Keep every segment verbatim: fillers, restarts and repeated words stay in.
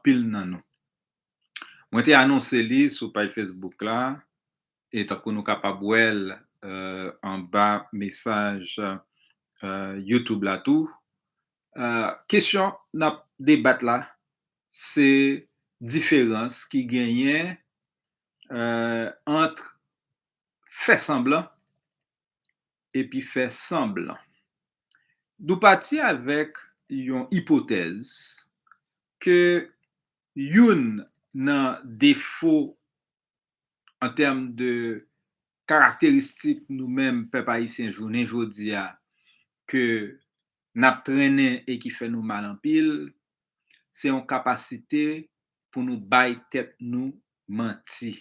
anpil nan nou. Mwen te anonse li sou paj Facebook la, e tankou nou kapab wè l, eh, anba mesaj, eh, YouTube la tou. Eh, kesyon n ap debat la, se diferans ki genyen, eh, ant fè sanblan epi fè sanblan. Nou pati avèk yon ipotèz ke youn nan defo an tèm de karakteristik nou menm pèp ayisyen jounen jodi a ke n ap trennen e ki fè nou mal anpil, se yon kapasite pou nou bay tèt nou manti.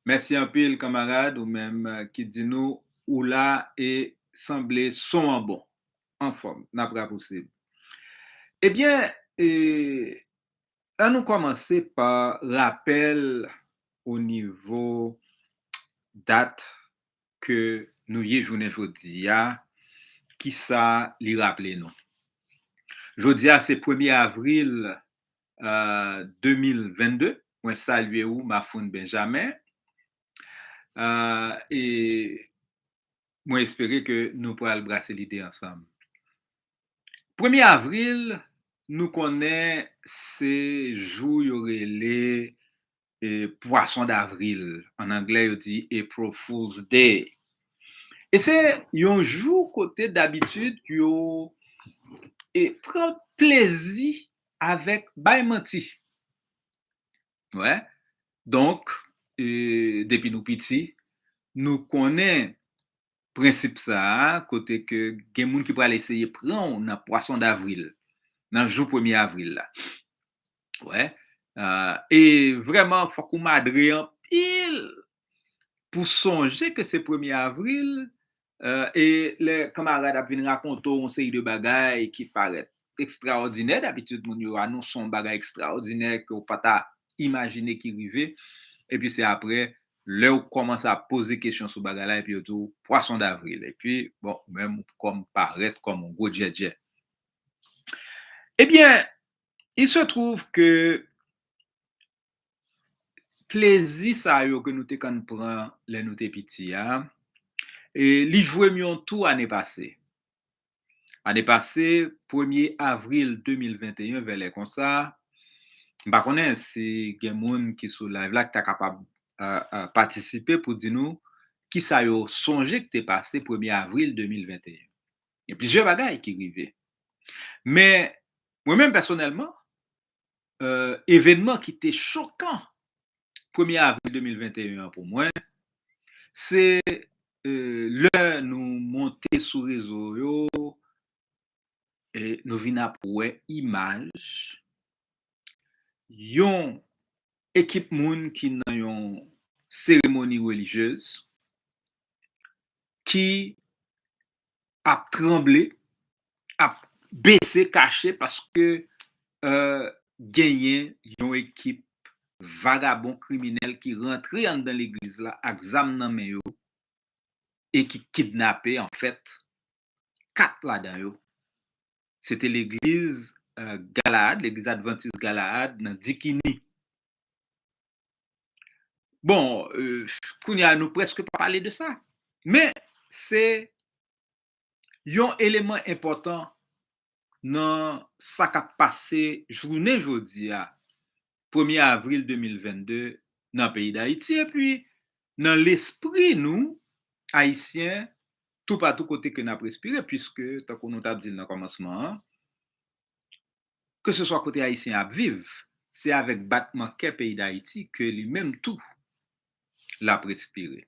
Mèsi anpil, kanmarad, ou menm, eh, ki di nou ou la e sanble son an bon. Anfòm, n ap rapousib. Ebyen, eh, ann nou kòmanse pa rapèl o nivo dat ke nou ye jounen jodi a, kisa li raple nou. Jodi a se premye avril, eh, de mil vennde. Mwen salye ou, Mafoun Benjamin. Eh, e mwen espere ke nou pral brase lide ansanm. Premye avril, nou konnen se jou yo rele, eh, pwason davril. An anglè, yo di April Fool's Day. E se yon jou kote dabitid yo, eh, pran plezi avèk bay manti. Wè. Donk, eh, depi nou piti, nou konnen prensip sa a, kote ke gen moun ki pral eseye pran w nan pwason davril, nan jou premye avril la. Wè. Ah, e vrèman, fòk ou madre anpil pou sonje ke se premye avril, eh, e lè kanmarad ap vin rakonte w yon seri de bagay ki parèt ekstraòdinè, dabitid moun yo anonse yon bagay ekstraòdinè ke w pa ta imajine ki rive, epi se apre, lè w kòmanse ap poze kesyon sou bagay la, epi yo di w pwason davril, epi, bon, ou menm ou kòm parèt kòm yon gwo djèdjè. Ebyen, il se trouve que plezi sa yo ke nou te konn pran lè nou te piti a, e li jwe m yon tou ane pase. Ane pase, premye avril de mil venteyen, vè lè konsa, m pa konnen si gen moun ki sou live la ki ta kapab, euh, euh, patisipe pou di nou kisa yo sonje ki te pase premye avril de mil venteyen. Gen plizyè bagay ki rive. Men, mwen menm pèsonèlman, euh, evènman ki te chokan premye avril de mil venteyen an pou mwen, se, euh, lè nou monte sou rezo yo, e nou vin ap wè imaj yon ekip moun ki nan yon seremoni relijyez ki ap tranble, ap bese kache paske, euh, genyen yon ekip vagabon kriminèl ki rantre anndan legliz la ak zam nan men yo e ki kidnape, anfèt, kat ladan yo. Se te legliz, euh, Galaad, legliz advantis Galaad nan Dikini. Bon, euh, kounye a, nou prèske pa pale de sa. Men, se yon eleman enpòtan nan sa k ap pase jounen jodi a, premye avril de mil vennde, nan peyi Dayiti, epi nan lespri nou, Ayisyen, toupatou kote ke n ap respire, piske, tankou nou t ap di l nan kòmansman an, keseswa kote Ayisyen ap viv, se avèk batman kè peyi Dayiti ke li menm tou l ap respire.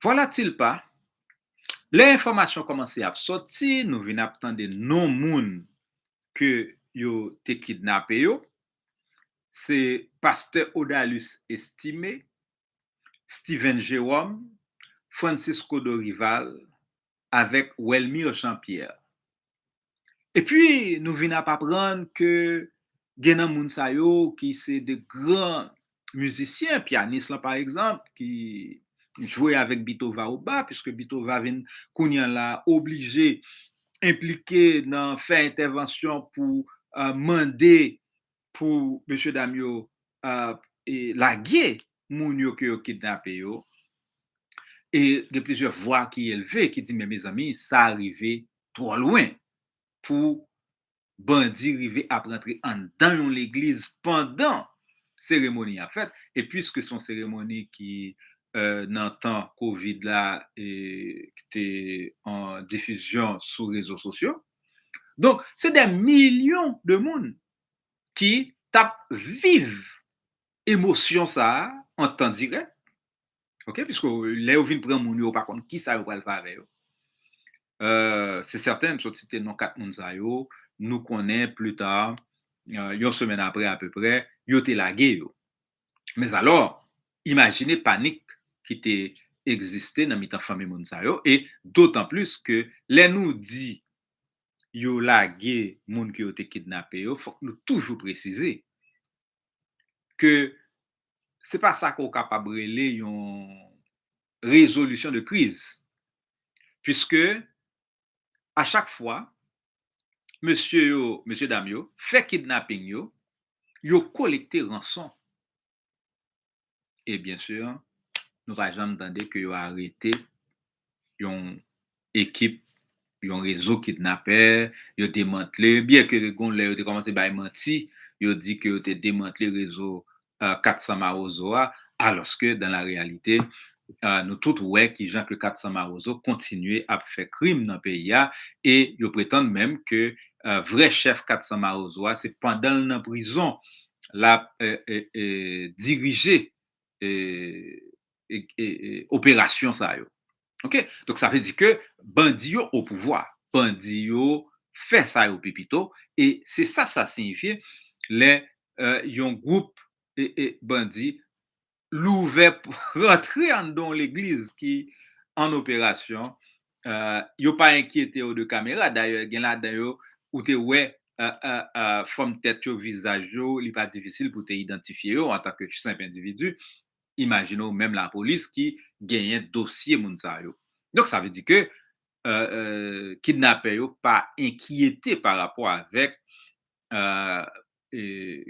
Vwalatilpa, lè enfòmasyon kòmanse ap sòti, nou vin ap tande non moun ke yo te kidnape yo. Se pastè Odalus Estimé, Steven Jérôme, Francisco Dorival, avèk Welmir Jean-Pierre. Epi, nou vin ap aprann ke gen nan moun sa yo ki se de gran mizisyen, pyanis lan, pa egzanp, ki jwe avèk Bitova Oba, piske Bitova vin kounye a la oblije enplike nan fè entèvansyon pou, mande pou mesye dam yo lage moun yo ke yo kidnape yo. E gen plizyè vwa ki elve ki di, men mezanmi, sa rive twò lwen pou bandi rive ap rantre anndan yon legliz pandan seremoni a ap fèt. E piske se yon seremoni ki nan tan kovid la ki te an difizyon sou rezo sosyo, donk se dè milyon de moun ki t ap viv emosyon sa a an tan dirèk. Ok, piske lè yo vin pran moun yo, yo pa konn kisa yo pral fè avè yo. Se sèten, m sot site non kat moun sa yo, nou konnen plita, yon semèn apre apeprè, yo te lage yo. Mezalò, imajine panik ki te egziste nan mitan fanmi moun sa yo, e dotan plis ke lè nou di yo lage moun ke yo te kidnape yo, fòk nou toujou presize ke se pa sa ke w kapab rele yon rezolisyon de kriz. Piske a chak fwa mesye yo, mesye dam yo fè kidnaping yo, yo kolekte ranson. E byen si, nou pa janm tande ke yo arete yon ekip, yon rezo kidnapè, yo demantle, byen ke gon lè yo te kòmanse bay manti, yo di ke yo te demantle rezo kat san Mawozo a, alòske dan la reyalite, nou tout wè kijan ke kat san Mawozo kontinye ap fè krim nan peyi a, e yo pretann menm ke vrè chèf kat san Mawozo a, se pandan l nan prizon l ap dirije operasyon sa yo. Ok? Donk sa vle di ke bandi yo o pouvwa, bandi yo fè sa yo pi pito, e se sa sa siyifye lè yon gwoup bandi louvè rantre anndan yon legliz ki an operasyon. Yo pa enkyete yo de kamera, dayè gen ladan yo ou te wè fòm tèt yo, vizaj yo, li pa difisil pou te idantifye yo antanke senp endividi. Imajine w menm lapolis ki genyen dosye moun sa yo. Donk sa vle di ke kidnapè yo pa enkyete pa rapò avèk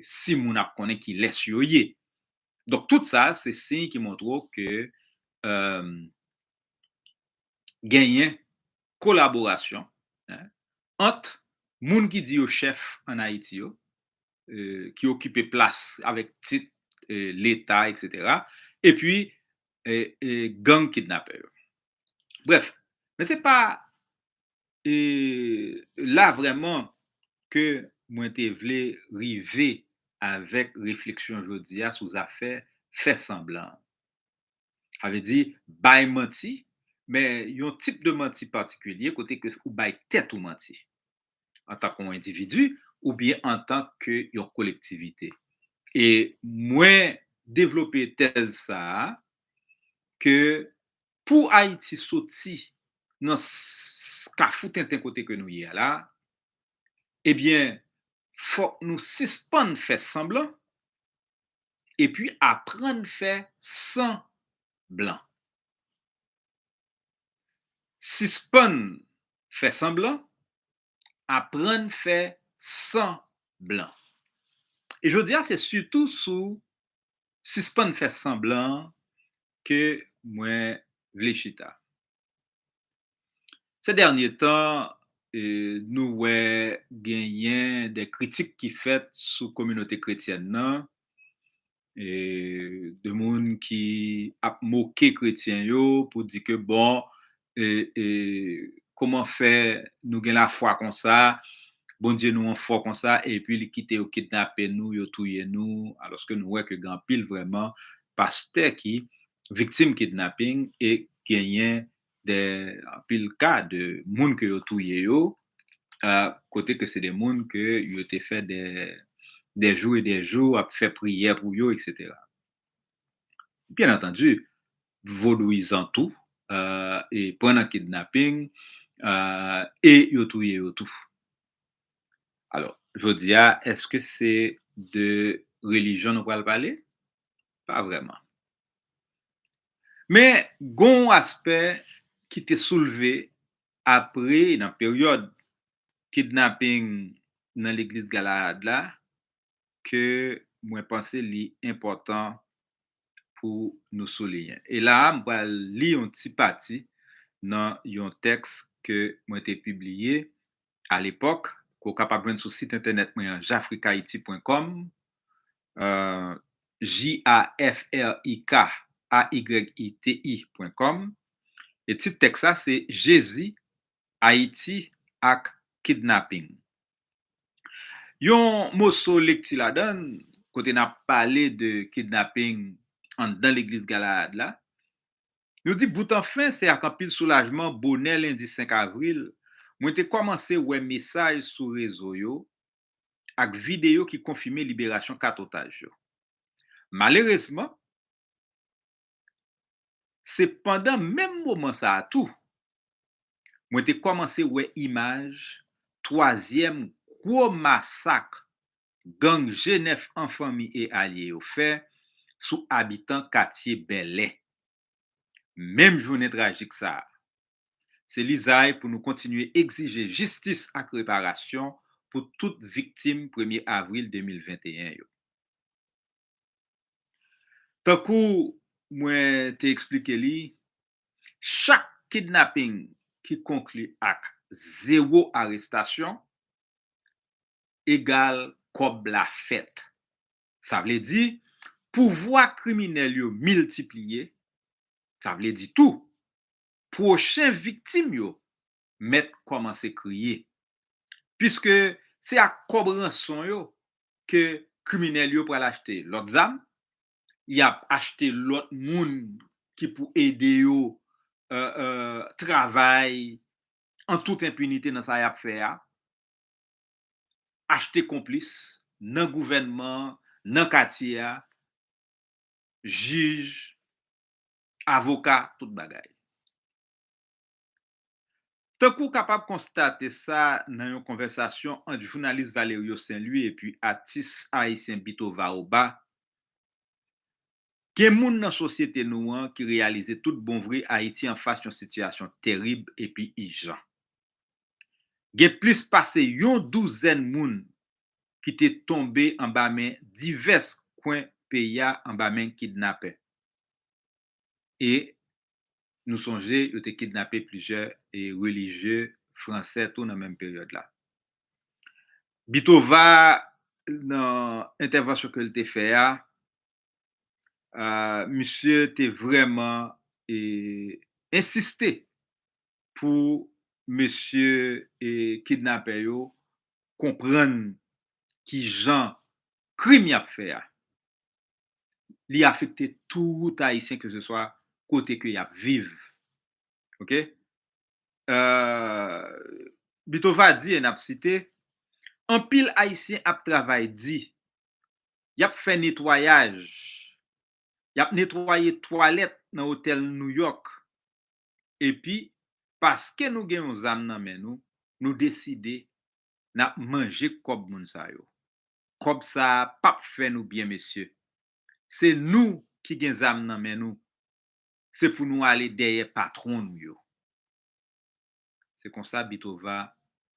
si moun ap konnen kilès yo ye. Donk tout sa se siy ki montre w ke genyen kolaborasyon ant moun ki di yo chèf ann Ayiti yo, ki okipe plas avèk tit Leta, eksetera, epi gang kidnapè yo. Brèf, men se pa la vrèman ke mwen te vle rive avèk refleksyon jodi a sou zafè fè sanblan. Sa vle di bay manti, men yon tip de manti patikilye kote ke ou bay tèt ou manti antanke yon endividi oubyen antanke yon kolektivite. E mwen devlope tèz sa a ke pou Ayiti soti nan kafou tenten kote ke nou ye a la, ebyen, fòk nou sispann fè sanblan epi aprann fè sanblan. Sispann fè sanblan, aprann fè sanblan. E jodi a se sitou sou sispann fè sanblan ke mwen vle chita. Ces derniers temps, nou wè genyen de kritik ki fèt sou kominote kretyèn nan, de moun ki ap moke kretyen yo pou di ke bon, kòman fè nou gen lafwa konsa, Bondye nou an fò konsa, epi li kite yo kidnape nou, yo touye nou, alòske nou wè ke gen anpil vrèman pastè ki viktim kidnaping e genyen de anpil ka de moun ke yo touye yo, kote ke se de moun ke yo te fè de, de jou e de jou ap fè priyè pou yo, eksetera. Byen antandi, vodouyizan tou, e pran nan kidnaping, e yo touye yo tou. Alò, jodi a, èske se de relijyon nou pral pale? Pa vrèman. Men, gon aspè ki te soulve apre, nan peryòd kidnaping nan legliz Galayad la ke mwen panse li enpòtan pou nou souliyen. E la a, m pral li yon ti pati nan yon tèks ke mwen te pibliye alepòk, ke w kapab jwenn sou sit entènèt mwen an, jafrikayiti pwen kòm, J A F R I K A Y I T I pwen kòm. E tit tèks la se Jezi, Ayiti ak kidnaping. Yon moso lekti ladan l, kote n ap pale de kidnaping anndan legliz Galayad la, nou di, boutanfen, se ak anpil soulajman, bonè lendi senk avril, mwen te kòmanse wè mesaj sou rezo yo ak videyo ki konfime liberasyon kat otaj yo. Malerezman, se pandan menm moman sa a tou, mwen te kòmanse wè imaj twazyèm gwo masak gang G nèf an fanmi e alye yo fè sou abitan katye Bèlè. Menm jounen trajik sa a, se lizay pou nou kontinye egzije jistis ak reparasyon pou tout viktim premye avril de mil venteyen yo. Tankou mwen te eksplike li, chak kidnaping ki konkli ak zewo arestasyon egal kòb la fèt. Sa vle di, pouvwa kriminèl yo miltipliye, sa vle di tou, pwochen viktim yo mèt kòmanse kriye. Piske se ak kòb ranson yo ke kriminèl yo pral achte lòt zam, y ap achte lòt moun ki pou ede yo, euh, euh, travay an tout enpinite nan sa y ap fè a, achte konplis nan gouvènman, nan katye a, jij, avoka, tout bagay. Tankou w kapab konstate sa nan yon konvèsasyon ant jounalis Valerio Saint Louis epi atis ayisyen Bitova Oba, gen moun nan sosyete nou an ki reyalize tout bon vre Ayiti anfas yon sitiyasyon terib epi ijan. Gen plis pase yon douzèn moun ki te tonbe anba men divès kwen peyi a anba men kidnapè. E nou sonje yo te kidnape plizyè e relijye fransè tou nan menm peryòd la. Bitova, nan entèvansyon ke l te fè a, euh, misye te vrèman e, ensiste pou mesye e, kidnapè yo konprann ki jan krim y ap fè a, li afekte tout Ayisyen, keseswa kote ke y ap viv. Oke? Euh, Bitova di, e n ap site, anpil Ayisyen ap travay di, y ap fè netwayaj, y ap netwaye twalèt nan otèl New York. Epi, paske nou gen yon zam nan men nou, nou deside n ap manje kòb moun sa yo. Kòb sa a p ap fè nou byen, mesye. Se nou ki gen zam nan men nou. Se pou nou ale dèyè patwon nou yo. Se konsa Bitova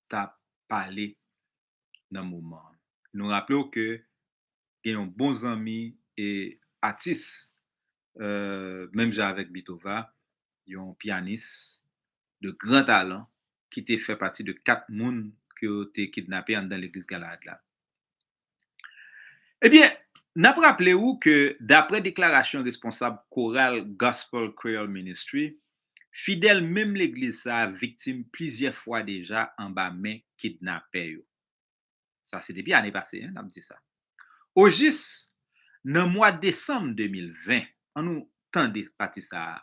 t ap pale nan moman an. Nou raple w ke gen yon bon zanmi e atis, euh, menm jan avèk Bitova, yon pyanis de gran talan ki te fè pati de kat moun ke yo te kidnape anndan legliz Galayad la. Ebyen, n ap raple ou ke, daprè deklarasyon responsab koral Gospel Creole Ministry, fidèl menm legliz sa a viktim plizyè fwa deja anba men kidnapè yo. Sa se depi ane pase, en, n ap di sa. Ojis, nan mwa desanm de mil ven, ann nou tande pati sa a.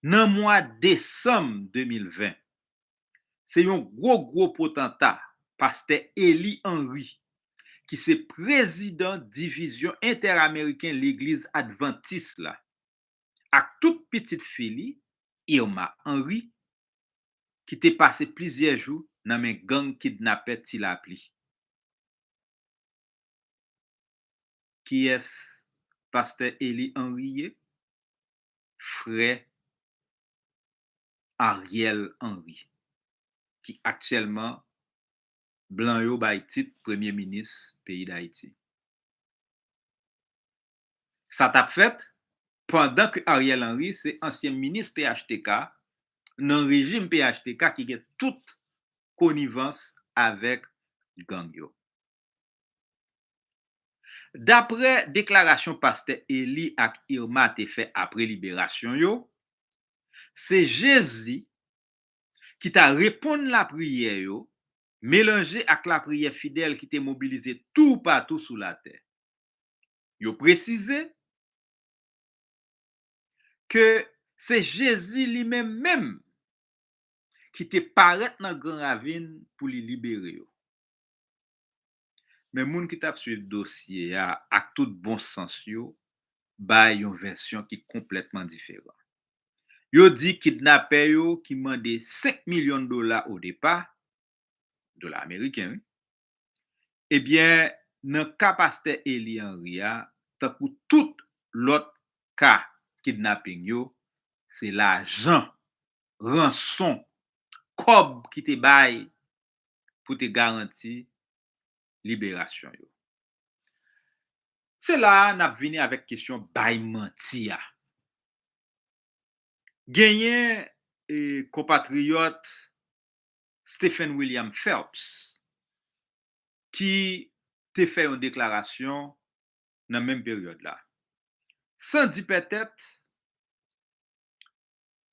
Nan mwa desanm de mil ven, se yon gwo, gwo potanta, pastè Eli Henry, ki se prezidan divizyon entèameriken legliz advantis la, ak tout pitit fi li, Irma Henry, ki te pase plizyè jou nan men gang kidnapè Ti Lapli. Kiyès pastè Eli Henry ye? Frè Ariel Henry, ki aktyèlman blan yo bay tit premye minis peyi Dayiti. Sa t ap fèt pandan ke Ariel Henry se ansyen minis P H T K, nan rejim P H T K ki gen tout konivans avèk gang yo. Daprè deklarasyon pastè Eli ak Irma te fè apre liberasyon yo, se Jezi ki ta reponn lapriyè yo, melanje ak lapriyè fidèl ki te mobilize toupatou sou latè. Yo presize ke se Jezi li menm menm ki te parèt nan Gran Ravin pou li libere yo. Men moun ki t ap swiv dosye a ak tout bon sans yo bay yon vèsyon ki konplètman diferan. Yo di kidnapè yo ki mande senk milyon dola odepa, dola ameriken, wi. Ebyen, nan ka pastè Eli Henry a, tankou tout lòt ka kidnaping yo, se lajan, ranson, kòb ki te bay pou te garanti liberasyon yo. Se la a n ap vini avèk kesyon bay manti a. Genyen, e, konpatriyòt Stephen William Phelps ki te fè yon deklarasyon nan menm peryòd la. San di pètèt,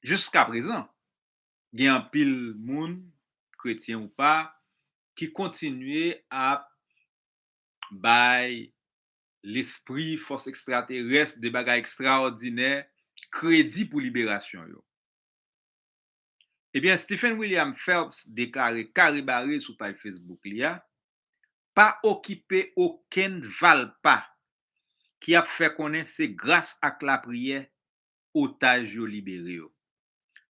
jiskaprezan, gen anpil moun, kretyen ou pa, ki kontinye ap bay lespri, fòs ekstraterès, de bagay ekstraòdinè, kredi pou liberasyon yo. Ebyen, Stephen William Phelps deklare kare bare sou paj Facebook li a, pa okipe okenn valpa ki ap fè konnen se gras ak lapriyè otaj yo libere yo.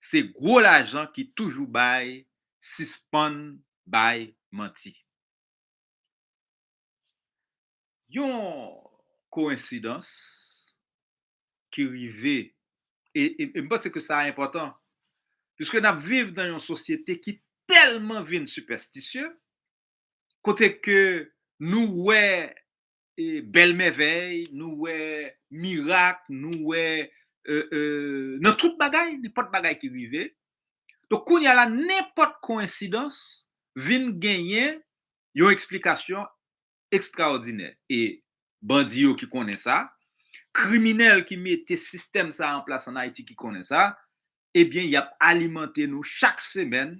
Se gwo lajan ki toujou bay, sispann bay manti. Yon kowensidans ki rive, e, e, e m panse ke sa enpòtan, piske n ap viv nan yon sosyete ki tèlman vin sipèstisye, kote ke nou wè, e, bèl mèvèy, nou wè mirak, nou wè, e, e, nan tout bagay, nenpòt bagay ki rive. Donk, kounye a la, nenpòt kowensidans vin genyen yon eksplikasyon ekstraòdinè. E bandi yo ki konnen sa, kriminèl ki mete sistèm sa a an plas ann Ayiti ki konnen sa, ebyen, y ap alimante nou chak semèn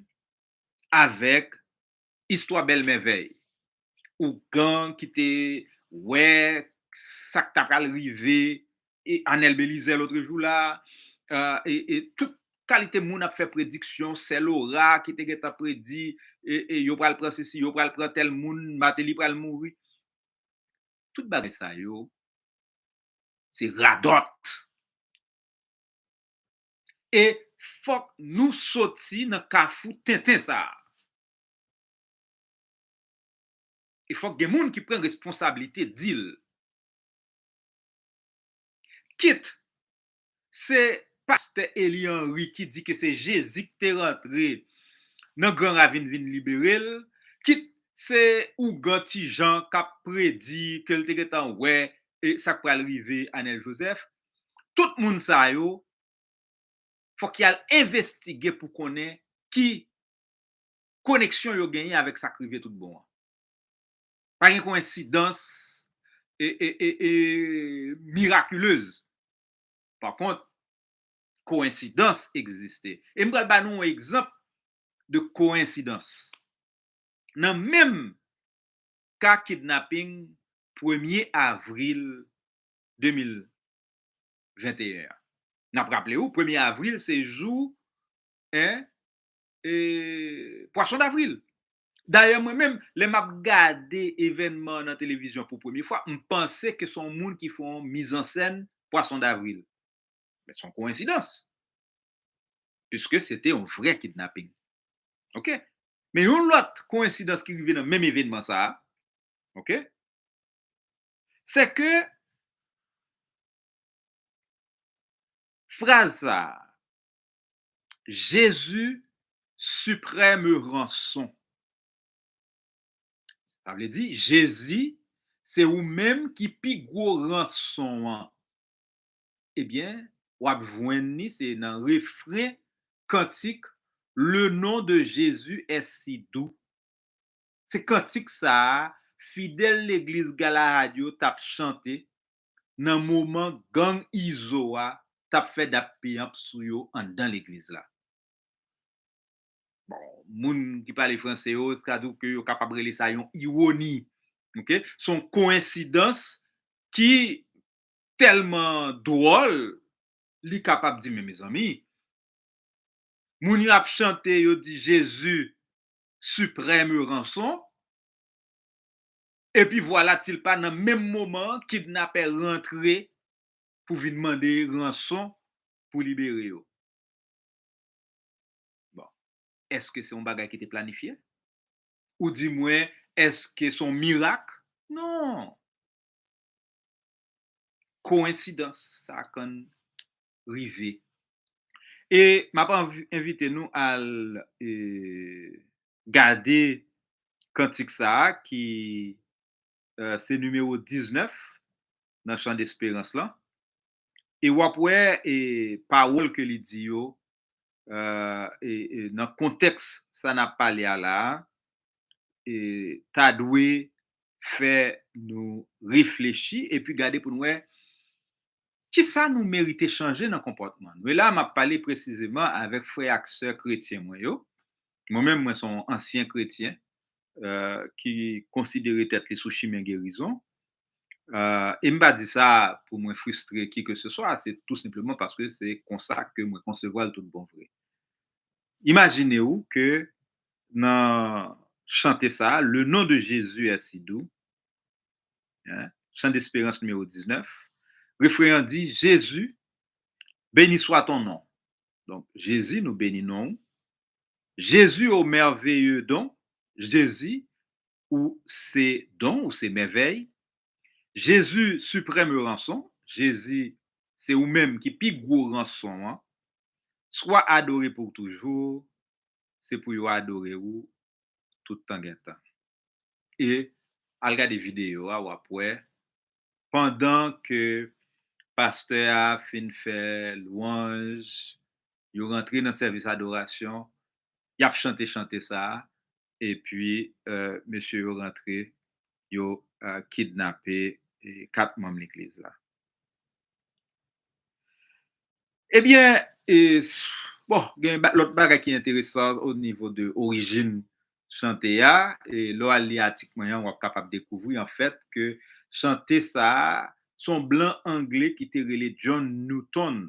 avèk istwa bèl mèvèy. Ougan ki te wè sa k ta pral rive, e Anèl Belizè lòtrejou la, e, e, e tout kalite moun ap fè prediksyon, Sè Lora ki te gentan predi, e, e yo pral pran sesi, yo pral pran tèl moun, Martelly pral mouri. Tout bagay sa yo, se radòt. E fòk nou soti nan kafou tenten sa a. E fòk gen moun ki pran responsablite di l. Kit se pastè Eli Henry ki di ke se Jezi ki te rantre nan Gran Ravin vin libere l, kit se ougan Ti Jan k ap predi ke l te gentan wè, e, sa k pral rive Anèl Jozèf. Tout moun sa yo, fòk y al envestige pou konnen ki koneksyon yo genyen avèk sa k rive tout bon an. Pa gen kowensidans, e, e, e, e, mirakilez. Pa kont, kowensidans egziste. E m pral ba nou yon egzanp de kowensidans. Nan menm ka kidnaping premye avril de mil venteyen an. N ap raple w, premye avril se jou, en, e, pwason davril. Dayè, mwen menm, lè m ap gade evènman an nan televizyon pou premye fwa, m panse ke se yon moun ki fè yon mizansèn pwason davril. Men se yon kowensidans. Piske se te yon vrè kidnaping. Oke? Men yon lòt kowensidans ki rive nan menm evènman sa a, oke? Se ke fraz sa a, Jésus, suprême rançon. Sa vle di, Jezi, se ou menm ki pi gwo ranson an. Ebyen, w ap jwenn li, se nan refren kantik Le nom de Jésus est si doux. Se kantik sa a, fidèl legliz Galahad yo t ap chante nan moman gang Izo a t ap fè dap piyamp sou yo anndan legliz la. Bon, moun ki pale franse yo ka di w ke yo kapab rele sa yon iwoni. Ok? Se yon koyensidans ki tèlman dwòl, li kapab di, men mezanmi, moun yo ap chante, yo di Jezi siprèm ranson, epi vwalatilpa, nan menm moman an, kidnapè rantre pou vin mande ranson pou libere yo. Bon, èske se yon bagay ki te planifye? Ou di mwen, èske se yon mirak? Non. Koyensidans, sa konn rive. E m ap anvi- envite nou al e, gade kantik sa a ki e, se nimewo diznèf nan Chan Desperans lan. E w ap wè e, pawòl ke li di yo e, e, e, nan kontèks sa n ap pale a la a, e, ta dwe fè nou reflechi epi gade pou n wè kisa nou merite chanje nan konpòtman nou. E la, m ap pale presizeman avèk frè ak sè kretyen mwen yo. Mwen menm, mwen se yon ansyen kretyen e, ki konsidere tèt li sou chimen gerizon. E, e m pa di sa pou mwen fristre ki ke se swa, se tou senpleman paske se konsa ke mwen konsevwa l tout bon vre. Imajine w ke nan chante sa a, Le nom de Jésus est si doux, hein, Chan Desperans nimewo diznèf, refren an di, Jésus, béni soit ton nom. Donk, Jezi, nou beni non w. Jésus au merveilleux don, Jezi, ou se don, ou se mèvèy. Jésus suprême rançon, Jezi, se ou menm ki pi gwo ranson an. Sois adoré pour toujours, se pou yo adore ou tout tan gen tan. E al gade videyo a, w ap wè, pandan ke pastè a fin fè lwanj, yo rantre nan sèvis adorasyon, y ap chante chante sa a, epi e, mesye yo rantre, yo e, kidnape e, kat manm legliz la. Ebyen, e, bon, gen ba- lòt bagay ki enteresan o nivo de orijin chante a. E lè w al li atik mwen an, w ap kapab dekouvri, anfèt, ke chante sa a, se yon blan angle ki te rele John Newton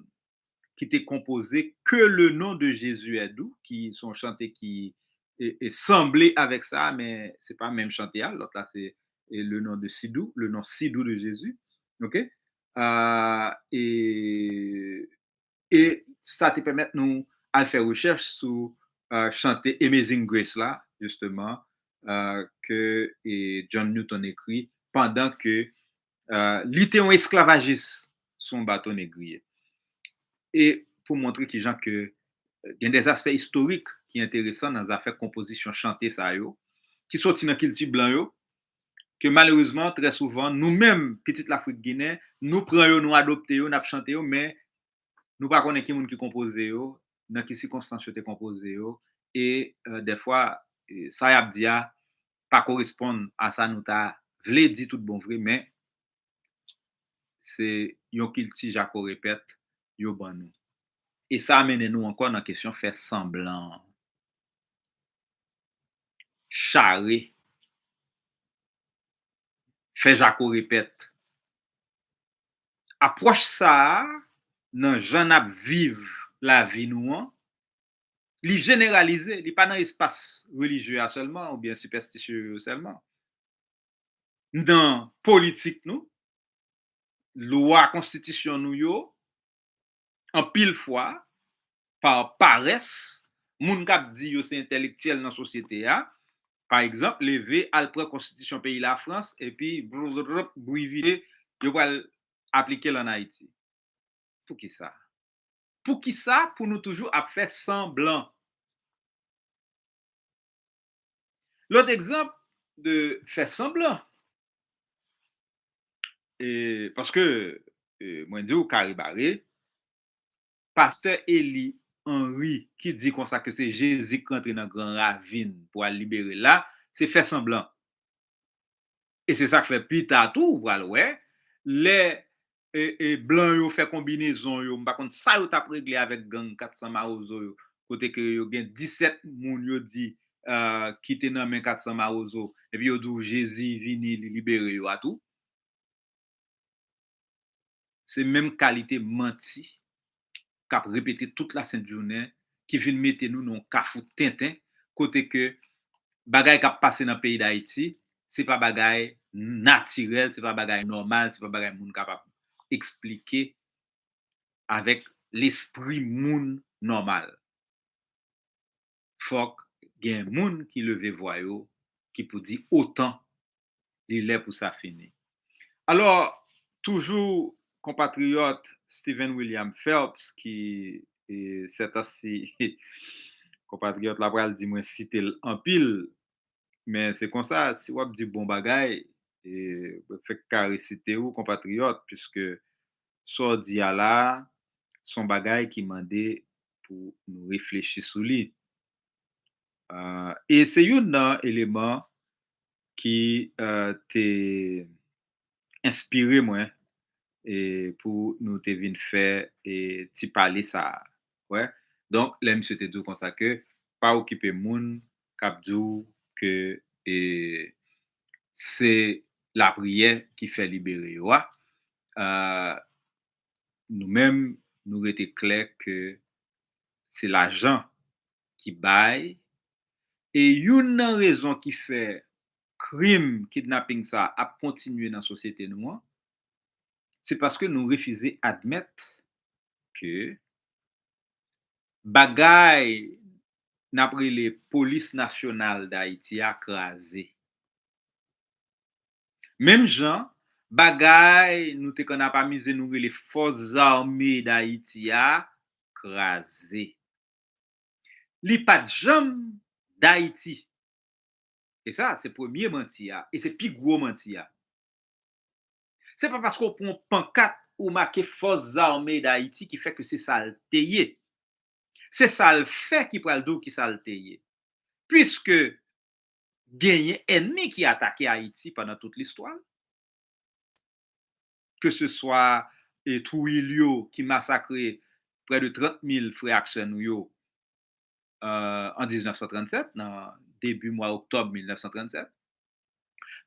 ki te konpoze Que le nom de Jésus est doux, ki se yon chante ki e, e, sanble avèk sa a, men se pa menm chante a. Lòt la, se e, Le nom de si doux, Le nom si doux de Jésus. Ok? Ah, e, e sa te pèmèt nou al fè rechèch sou ah, chante Amazing Grace la, jisteman, ah, ke e, John Newton ekri pandan ke ah, li te yon esklavajis sou yon bato negriye. E pou montre kijan ke gen de aspè istorik ki enteresan nan zafè konpozisyon chante sa yo, ki soti nan kilti blan yo, ke malerezman, trè souvan, nou menm, pitit Lafrik Ginen, nou pran yo, nou adopte yo, n ap chante yo, men nou pa konnen ki moun ki konpoze yo, nan ki sikonstans yo te konpoze yo, e e, dèfwa, e, sa y ap di a pa koresponn a sa nou ta vle di tout bon vre, men se yon kilti jako repèt yo ban nou. E sa mennen nou ankò nan kesyon fè sanblan an. Chare. Fè jako repèt. Apwòch sa a, nan jan n ap viv lavi nou an, li jeneralize, li pa nan espas relijye a sèlman oubyen sipèstisye yo sèlman. Nan politik nou, lwa konstitisyon nou yo, anpil fwa, pa parès, moun k ap di yo se entèlektyèl nan sosyete a, pa egzanp, leve al pran konstitisyon peyi Lafrans, epi, brrrr, bri vide, yo pral aplike l ann Ayiti. Poukisa? Poukisa pou nou toujou ap fè sanblan? Lòt egzanp, de fè sanblan. E, paske, e, mwen di w kare bare, pastè Eli Henry ki di konsa ke se Jezi k rantre nan gran ravin pou al libere l la, se fè sanblan. E se sa k fè pita tou, ou pral wè, lè, e, e, blan yo fè konbinezon yo, m pa konn sa yo t ap regle avèk gang kat san Mawozo yo, kote ke yo gen disèt moun yo di, e, ki te nan men kat san Mawozo, epi yo di w Jezi vini, li libere yo a tou. Se menm kalite manti k ap repete tout lasent jounen, ki vin mete nou nan yon kafou tenten, kote ke bagay k ap pase nan peyi Dayiti, se pa bagay natirèl, se pa bagay nòmal, se pa bagay moun kapab eksplike avèk lespri moun nòmal. Fòk gen moun ki leve vwa yo, ki pou di otan, li lè pou sa fini. Alò, toujou konpatriyòt Steven William Phelps, ki, e, sètansi, konpatriyòt la pral di mwen site l anpil, men se konsa, si w ap di bon bagay, e, mwen fèk ka resite w, konpatriyòt, piske sa w di a la, se yon bagay ki mande pou nou reflechi sou li. E, e se youn nan eleman ki, e, te enspire mwen, e, pou nou te vin fè, e, ti pale sa a. Wè. Donk, lè misye te di w konsa ke pa okipe moun k ap di w ke, e, se lapriyè ki fè libere yo a, a, nou menm, nou rete klè ke se lajan ki bay. E youn nan rezon ki fè krim kidnaping sa a ap kontinye nan sosyete nou an, se paske nou refize admèt ke bagay n ap rele Polis Nasyonal Dayiti a kraze. Menm jan, bagay nou te konn ap amize nou rele Fòs Zame Dayiti a kraze. Li pa t janm Dayiti. E sa, se premye manti a, e se pi gwo manti a. Se pa paske w pran yon pankat ou make Fòs Zame Dayiti ki fè ke se sa l te ye. Se sa l fè ki pral di w ki sa l te ye. Piske genyen ènmi ki atake Ayiti pandan tout listwa l. Ke se swa, e, Trujillo ki masakre prè de trant mil frè ak sè nou yo, e, an diznèf san trannsèt, nan debi mwa oktòb mil nèf san trannsèt,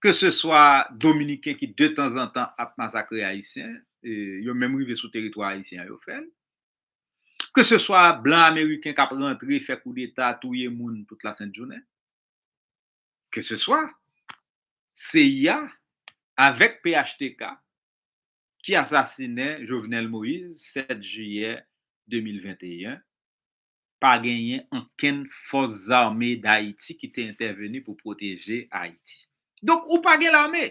ke se swa Dominiken ki de tanzantan ap masakre Ayisyen, e, yo menm rive sou teritwa ayisyen an, yo fè l, ke se swa blan ameriken k ap rantre, fè koudeta, touye moun tout lasent jounen, ke se swa C I A avèk P H T K ki asasinen Jovenel Moïse sèt jiyè de mil venteyen, pa genyen ankenn Fòs Zame Dayiti ki te entèveni pou pwoteje Ayiti. Donk, ou pa gen lame.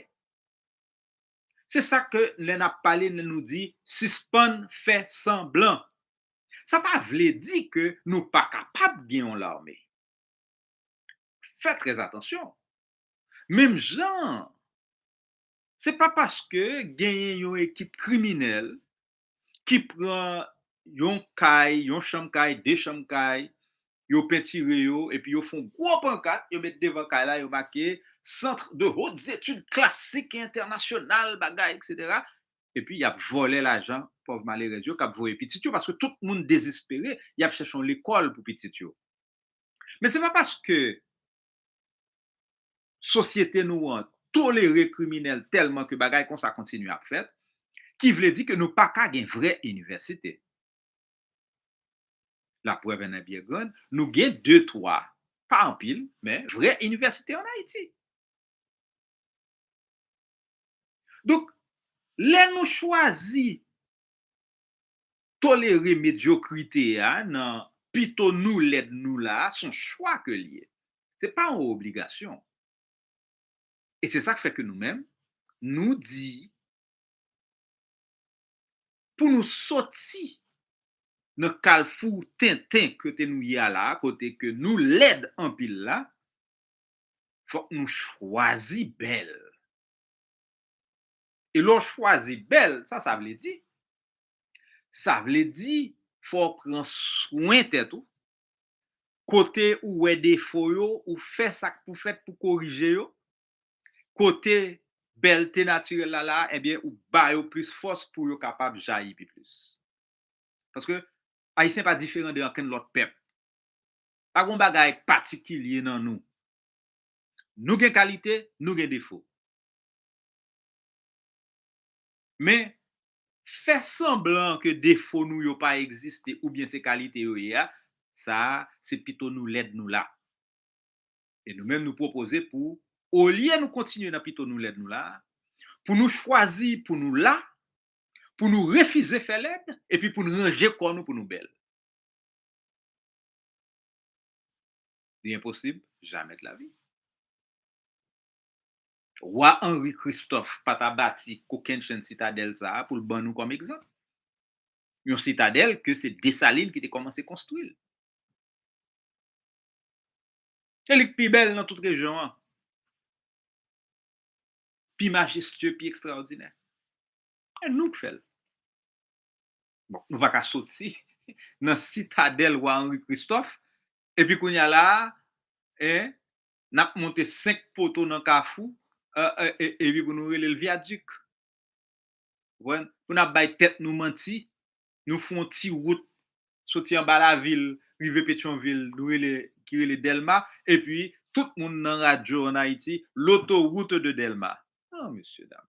Se sa ke lè n ap pale, lè nou di, sispann fè sanblan. Sa pa vle di ke nou pa kapab gen yon lame. Fè trè atansyon. Menm jan, se pa paske genyen yon ekip kriminèl ki pran yon kay, yon chanm kay, de chanm kay, yo pentire yo, epi yo fè yon gwo pankat, yo met devan kay la, yo make Centre de Hautes Études Classiques et Internationales, bagay, et cetera. Epi y ap vòlè lajan pòv malerèz yo k ap voye pitit yo, paske tout moun dezespere, y ap chèche yon lekòl pou pitit yo. Men se pa paske sosyete nou an tolere kriminèl tèlman ke bagay konsa kontinye ap fèt, ki vle di ke nou pa ka gen vrè inivèsite. La preuve en est bien grande, nou gen de, twa, pa anpil, men vrè inivèsite ann Ayiti. Donk, lè nou chwazi tolere medyokrite a nan pito nou lèd nou la, se yon chwa ke l ye. Se pa yon obligasyon. E se sa k fè ke nou menm, nou di, pou nou soti nan kalfou tenten kote nou ye a la, kote ke nou lèd anpil la, Fòk nou chwazi bèl. E lè w chwazi bèl, sa sa vle di? Sa vle di fò w pran swen tèt ou. Kote ou wè defo yo, ou fè sa k pou fèt pou korije yo. Kote bèlte natirèl la la, ebyen, ou ba yo plis fòs pou yo kapab jayi pi plis. Paske Ayisyen pa diferan de ankenn lòt pèp. Pa gen bagay patikilye nan nou. Nou gen kalite, nou gen defo. Men, fè sanblan ke defo nou yo pa egziste oubyen se kalite yo ye a, sa a, se pito nou lèd nou la. E nou menm, nou pwopoze pou, olye nou kontinye nan pito nou lèd nou la, pou nou chwazi pou nou la, pou nou refize fè lèd, epi pou nou ranje kò nou pou nou bèl. Li enposib, jamè de la vi. Wa Henri Christophe pa ta bati kokennchenn sitadèl sa a pou l ban nou kòm egzanp. Yon sitadèl ke se Desalin ki te kòmanse konstwi l. Se li k pi bèl nan tout rejyon an. Pi majestye, pi ekstraòdinè. E nou k fè l. Bon, nou pa ka soti nan sitadèl wa Henri Christophe, epi kounye a la a, en, n ap monte senk poto nan kafou, e, e, e, epi pou nou rele l vyadik. Konprann? Pou n ap bay tèt nou manti, nou fè yon ti wout soti anba lavil, rive Petyonvil, nou rele, ki rele Dèlma, epi tout moun nan radyo ann Ayiti, l'autoroute de Dèlma. Non, mesye dam.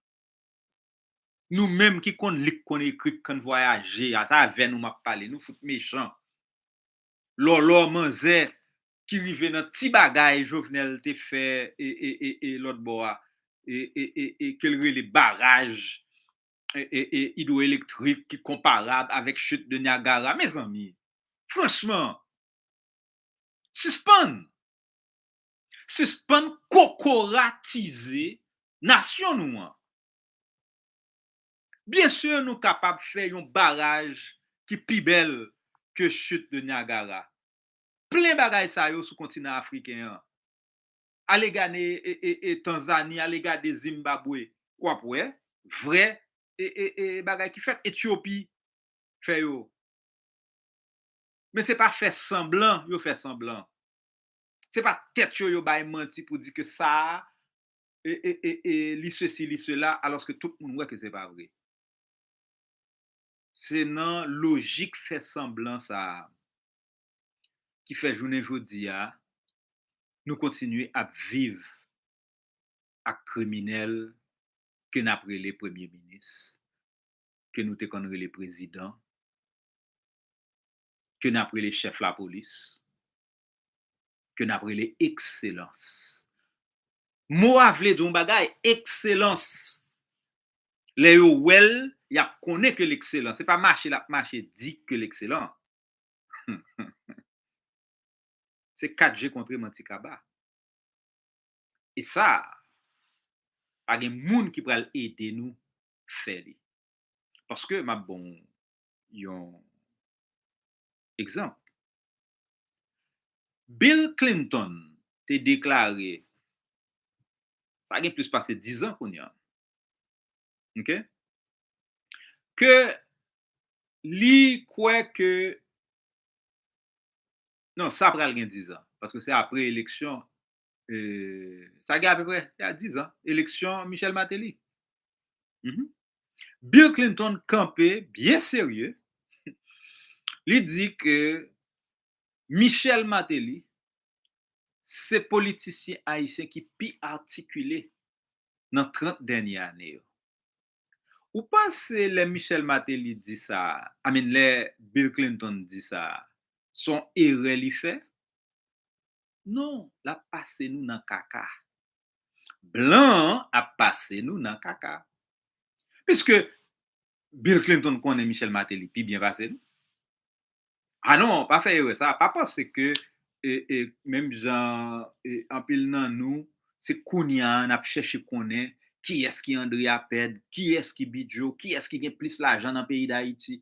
Nou menm ki konn li, k konn ekri, k konn vwayaje a, se avè nou m ap pale, nou fout mechan. Lòlò manzè ki rive nan ti bagay Jovenel te fè e, e, e, e lòt bò a, e, e, e, e ke l rele baraj e, e, e idwoelektrik ki konparab avèk Chute de Niagara. Mezanmi, franchman, sispann! Sispann kokoratize nasyon nou an. Byen si nou kapab fè yon baraj ki pi bèl ke Chute de Niagara. Plen bagay sa yo sou kontinan afriken an. Ale gade e, e, e Tanzani, ale gade Zimbabwe. W ap wè vrè e, e, e bagay ki fèt. Etyopi fè yo. Men se pa fè sanblan yo fè sanblan. Se pa tèt yo yo bay manti pou di ke sa a, e, e, e, e, li sesi, li sela, alòske tout moun wè ke se pa vre. Se nan lojik fè sanblan sa a ki fè jounen jodi a, nou kontinye ap viv ak kriminèl ke n ap rele premye minis, ke nou te konn rele prezidan, ke n ap rele chèf lapolis, ke n ap rele ekselans. Mo a vle di yon bagay, ekselans. Lè yo wè l, y ap konnen ke l ekselan. Se pa mache l ap mache di ke l ekselan. Se kat je kontre manti kaba. E sa, pa gen moun ki pral ede nou fè li. Paske m ap ba w yon egzanp. Bill Clinton te deklare, sa gen plis pase diz an kounye a, ok, ke li kwè ke, non, sa pral gen diz an, paske se apre eleksyon, e, sa gen apeprè, y a diz an, eleksyon Michel Martelly. Mhm. Bill Clinton kanpe byen serye, li di ke Michel Martelly se politisyen ayisyen ki pi atikile nan trant dènye ane yo. Ou panse lè Michel Martelly di sa, I mean, lè Bill Clinton di sa, se yon erè li fè? Non, l ap pase nou nan kaka. Blan an ap pase nou nan kaka. Piske Bill Clinton konnen Michel Martelly pi byen pase nou. A non, pa fè erè sa. Pa panse ke, e, e, menm jan, e, anpil nan nou, se kounye a n ap chèche konnen kiyès ki André Apèd, kiyès ki Bidjo, kiyès ki gen plis lajan nan peyi Dayiti.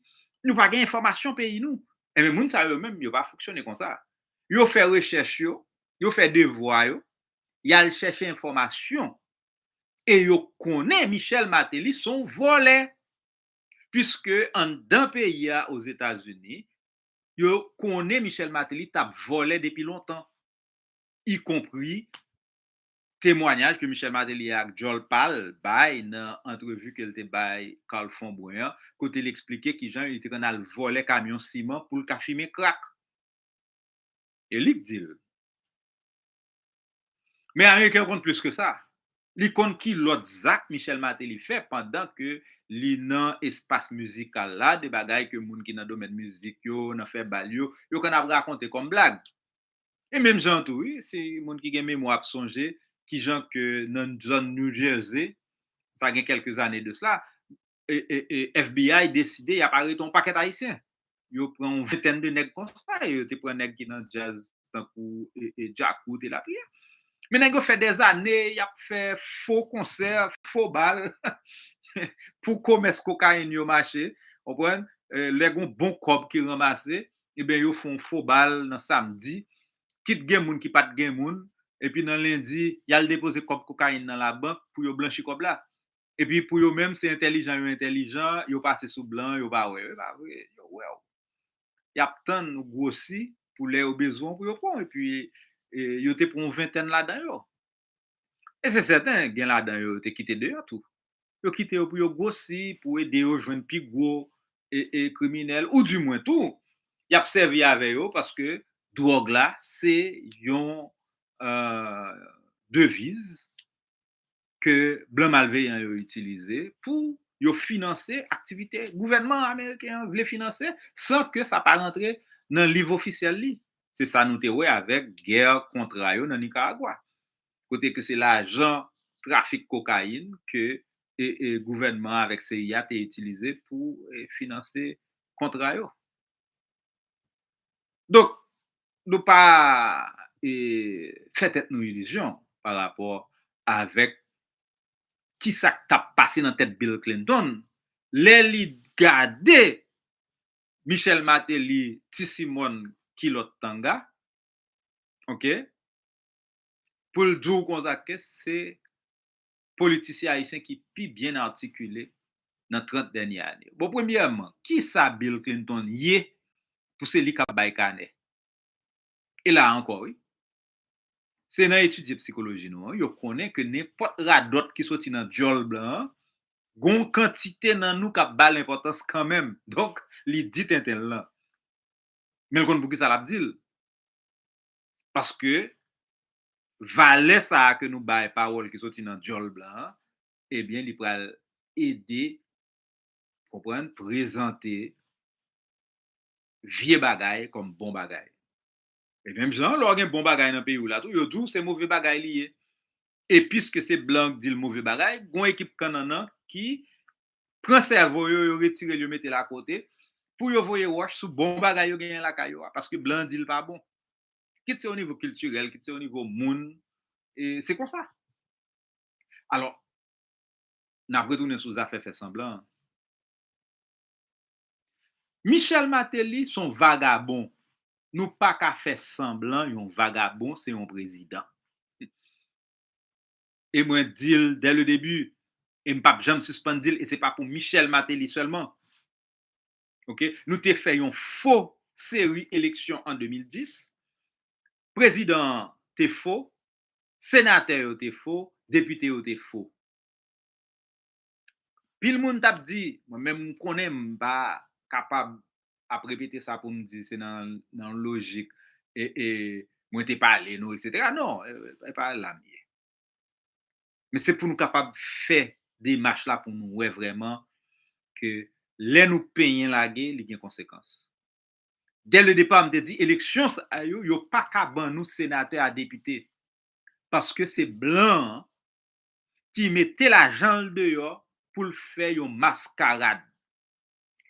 Nou pa gen enfòmasyon peyi nou. Enben, moun sa yo menm, yo pa fonksyone konsa. Yo fè rechèch yo, yo fè devwa yo, y al chèche enfòmasyon. E yo konnen Michel Martelly se yon vòlè. Piske anndan peyi a, Ozetazini, yo konnen Michel Martelly t ap vòlè depi lontan, ikonpri temwayaj ke Michel Martelly ak djòl pa l bay nan antrevi ke l te bay Carl Fombrun an, kote l eksplike kijan li te konn al vòlè kamyon siman pou l ka fimen krak. E li k di l. Men Ameriken yo konn plis ke sa. Li konn ki lòt zak Michel Martelly fè pandan ke li nan espas mizikal la, de bagay ke moun ki nan domèn mizik yo, nan fè bal yo, yo konn ap rakonte kòm blag. E menm jan tou, wi, si moun ki gen memwa ap sonje kijan ke nan zòn New Jersey, sa gen kèlke zane de sla, e, e, e, F B I deside y ap arete yon pakèt Ayisyen. Yo pran yon ventèn de nèg konsa, e yo te pran nèg ki nan djaz tankou e, e, Djakout e latriye. Men nèg yo fè dèzane, y ap fè fo konsè, fo bal, pou komès kokayin yo mache, konprann? E, lè gon bon kòb ki ranmase, ebyen, yo fè yon fo bal nan samdi, kit gen moun ki pa t gen moun, epi nan lendi, y al depoze kòb kokayin nan labank pou yo blanchi kòb la. Epi pou yo menm, se entèlijan yo entèlijan, yo pase sou blan, yo pa wè yo, e pa vre, yo wè w. Y ap tann ou gwosi pou lè yo bezwen w pou yo pran w, epi e, yo te pran yon ventèn ladan yo. E se sèten, gen ladan yo yo te kite deyò tou. Yo kite yo pou yo gwosi, pou ede yo jwenn pi gwo e, e, kriminèl, oudimwen tou, y ap sèvi avè yo paske dwòg la, se yon e, deviz ke blan malveyan yo itilize pou yo finanse aktivite gouvènman ameriken an vle finanse san ke sa pa rantre nan liv ofisyèl li. Se sa nou te wè avèk gè kontra yo nan Nikaragwa, kote ke se lajan trafik kokayin ke e, e, gouvènman avèk C I A te itilize pou e, finanse kontra yo. Donk, nou pa e, fè tèt nou ilizyon pa rapò avèk kisa k t ap pase nan tèt Bill Clinton lè li gade Michel Martelly, Ti Simòn, kilòt tanga, oke, pou l di w konsa ke se politisyen ayisyen ki pi byen atikile nan trant dènye ane yo. Bon, premyèman, kisa Bill Clinton ye pou se li k ap bay kanè? E la ankò, wi. Se nan etidye psikoloji nou an, yo konnen ke nenpòt radòt ki soti nan djòl blan an, gon kantite nan nou k ap ba l enpòtans kanmenm. Donk, li di tenten l lan. Men l konn poukisa l ap di l. Paske valè sa a ke nou bay pawòl ki soti nan djòl blan an, ebyen, li pral ede, konprann, prezante vye bagay kòm bon bagay. E menm jan, lè w gen bon bagay nan peyi w la tou, yo di w se move bagay li ye. E piske se blan k di l move bagay, gon ekip kannannan ki pran sèvo yo, yo retire l, yo mete l akote, pou yo voye wòch sou bon bagay yo genyen lakay yo a, paske blan di l pa bon. Kit se o nivo kiltirèl, kit se o nivo moun, e se konsa. Alò, n ap retounen sou zafè fè sanblan an. Michel Martelly se yon vagabon. Nou pa ka fè sanblan yon vagabon se yon prezidan. E mwen di l dès le début, e m p ap janm sispann di l, e se pa pou Michel Martelly sèlman. Oke? Nou te fè yon fo seri eleksyon an de mil dis. Prezidan an te fo, senatè yo te fo, depite yo te fo. Pil moun t ap di, mwen menm m konnen m pa kapab ap repete sa pou m di se nan, nan lojik e, e mwen te pale nou, etsetera. Non, e, e pa la m ye. Men se pou nou kapab fè demach la pou nou wè vrèman ke lè nou penyen lage, li gen konsekans. Dès le départ, m te di, eleksyon sa yo, yo pa ka ban nou senatè a depite. Paske se blan an ki mete lajan l deyò pou l fè yon maskarad.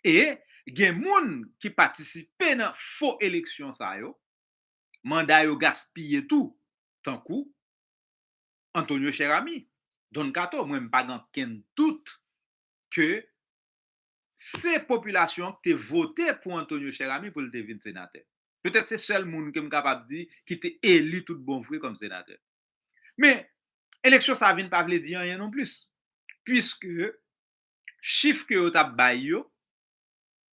E gen moun ki patisipe nan fo eleksyon sa yo, manda yo gaspiye tou, tankou Antonio Cheramy, Don Kato. Mwen, m pa gen okenn dout ke se popilasyon an ki te vote pou Antonio Cheramy pou l te vin senatè. Petèt se sèl moun ke m kapab di ki te eli tout bon vre kòm senatè. Men, eleksyon sa vin pa vle di anyen non plis. Piske chif ke yo t ap bay yo,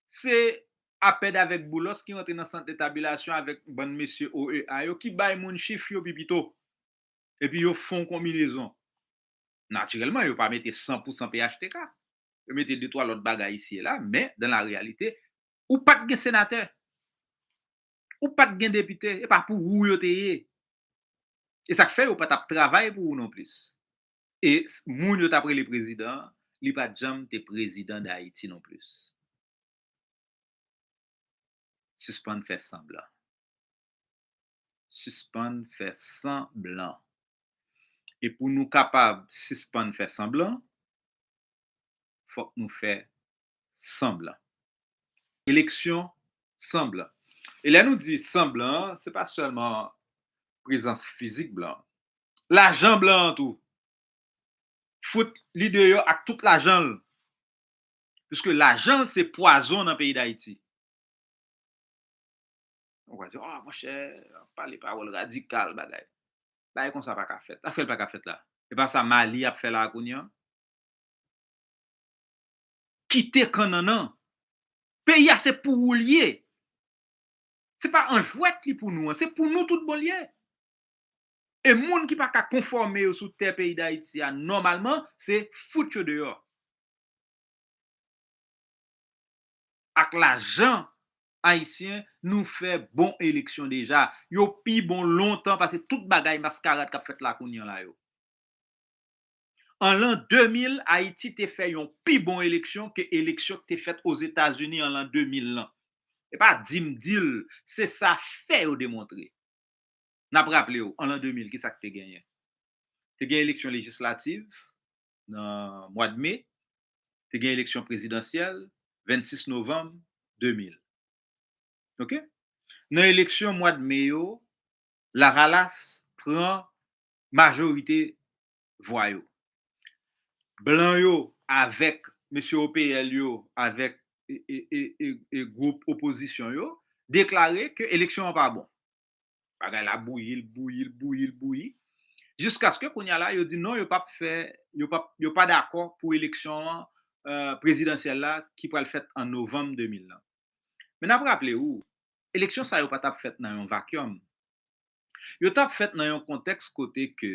se Apèd avèk Boulos ki rantre nan sant de tabilasyon avèk bann mesye O E A yo, ki bay moun chif yo pi pito. Epi yo fè yon konbinezon. Natirèlman, yo pa mete san pou san P H T K. Yo mete de twa lòt bagay isi e la, men, dans la réalité, ou pa t gen senatè. Ou pa t gen depite. E pa pou ou yo te ye. E sa k fè yo pa t ap travay pou ou non plis. E s- moun yo t ap rele prezidan an, li pa t janm te prezidan Dayiti non plis. Sispann fè sanblan. Sispann fè sanblan. E pou nou kapab sispann fè sanblan, fòk nou fè san blan. Eleksyon san blan. E lè nou di san blan, se pa sèlman prezans fizik blan. Lajan blan an tou. Fout li deyò ak tout lajan l. Piske lajan l se pwazon nan peyi Dayiti. Ou va di, oh, monchè, pale pawòl radikal, bagay. Bagay konsa pa ka fèt. Sa fè l pa ka fèt la? E pa sa Mali ap fè la kounye an? Kite kannannan. Peyi a se pou ou l ye. Se pa an jwèt li pou nou an, se pou nou tout bon l ye. E moun ki pa ka konfòme yo sou tè peyi Dayiti a nòmalman, se fout yo deyò. Ak lajan ayisyen, nou fè bon eleksyon deja. Yo pi bon lontan pase tout bagay maskarad k ap fèt la kounye an la yo. An lan de mil, Ayiti te fè yon pi bon eleksyon ke eleksyon ki te fèt Ozetazini an lan de mil lan. E pa di m di l, se sa fè yo demontre. N ap raple w, an lan de mil, ki sa k te genyen? Te gen eleksyon lejislativ nan mwa de me, te gen eleksyon prezidansyèl vennsis novanm de mil. Oke? Nan eleksyon mwa de me yo, Lavalas pran majorite vwa yo. Blan yo avèk mesye O P L yo, avèk e, e, e, e, e gwoup opozisyon yo, deklare ke eleksyon an pa bon. Bagay la bouyi, l bouyi, l bouyi, l bouyi. Jiskaske kounye a la, yo di non, yo p ap fè, yo p ap, yo pa dakò pou eleksyon an, euh, prezidansyèl la ki pral fèt an novanm de mil lan. Men n ap raple w, eleksyon sa yo pa t ap fèt nan yon vakyòm. Yo t ap fèt nan yon kontèks kote ke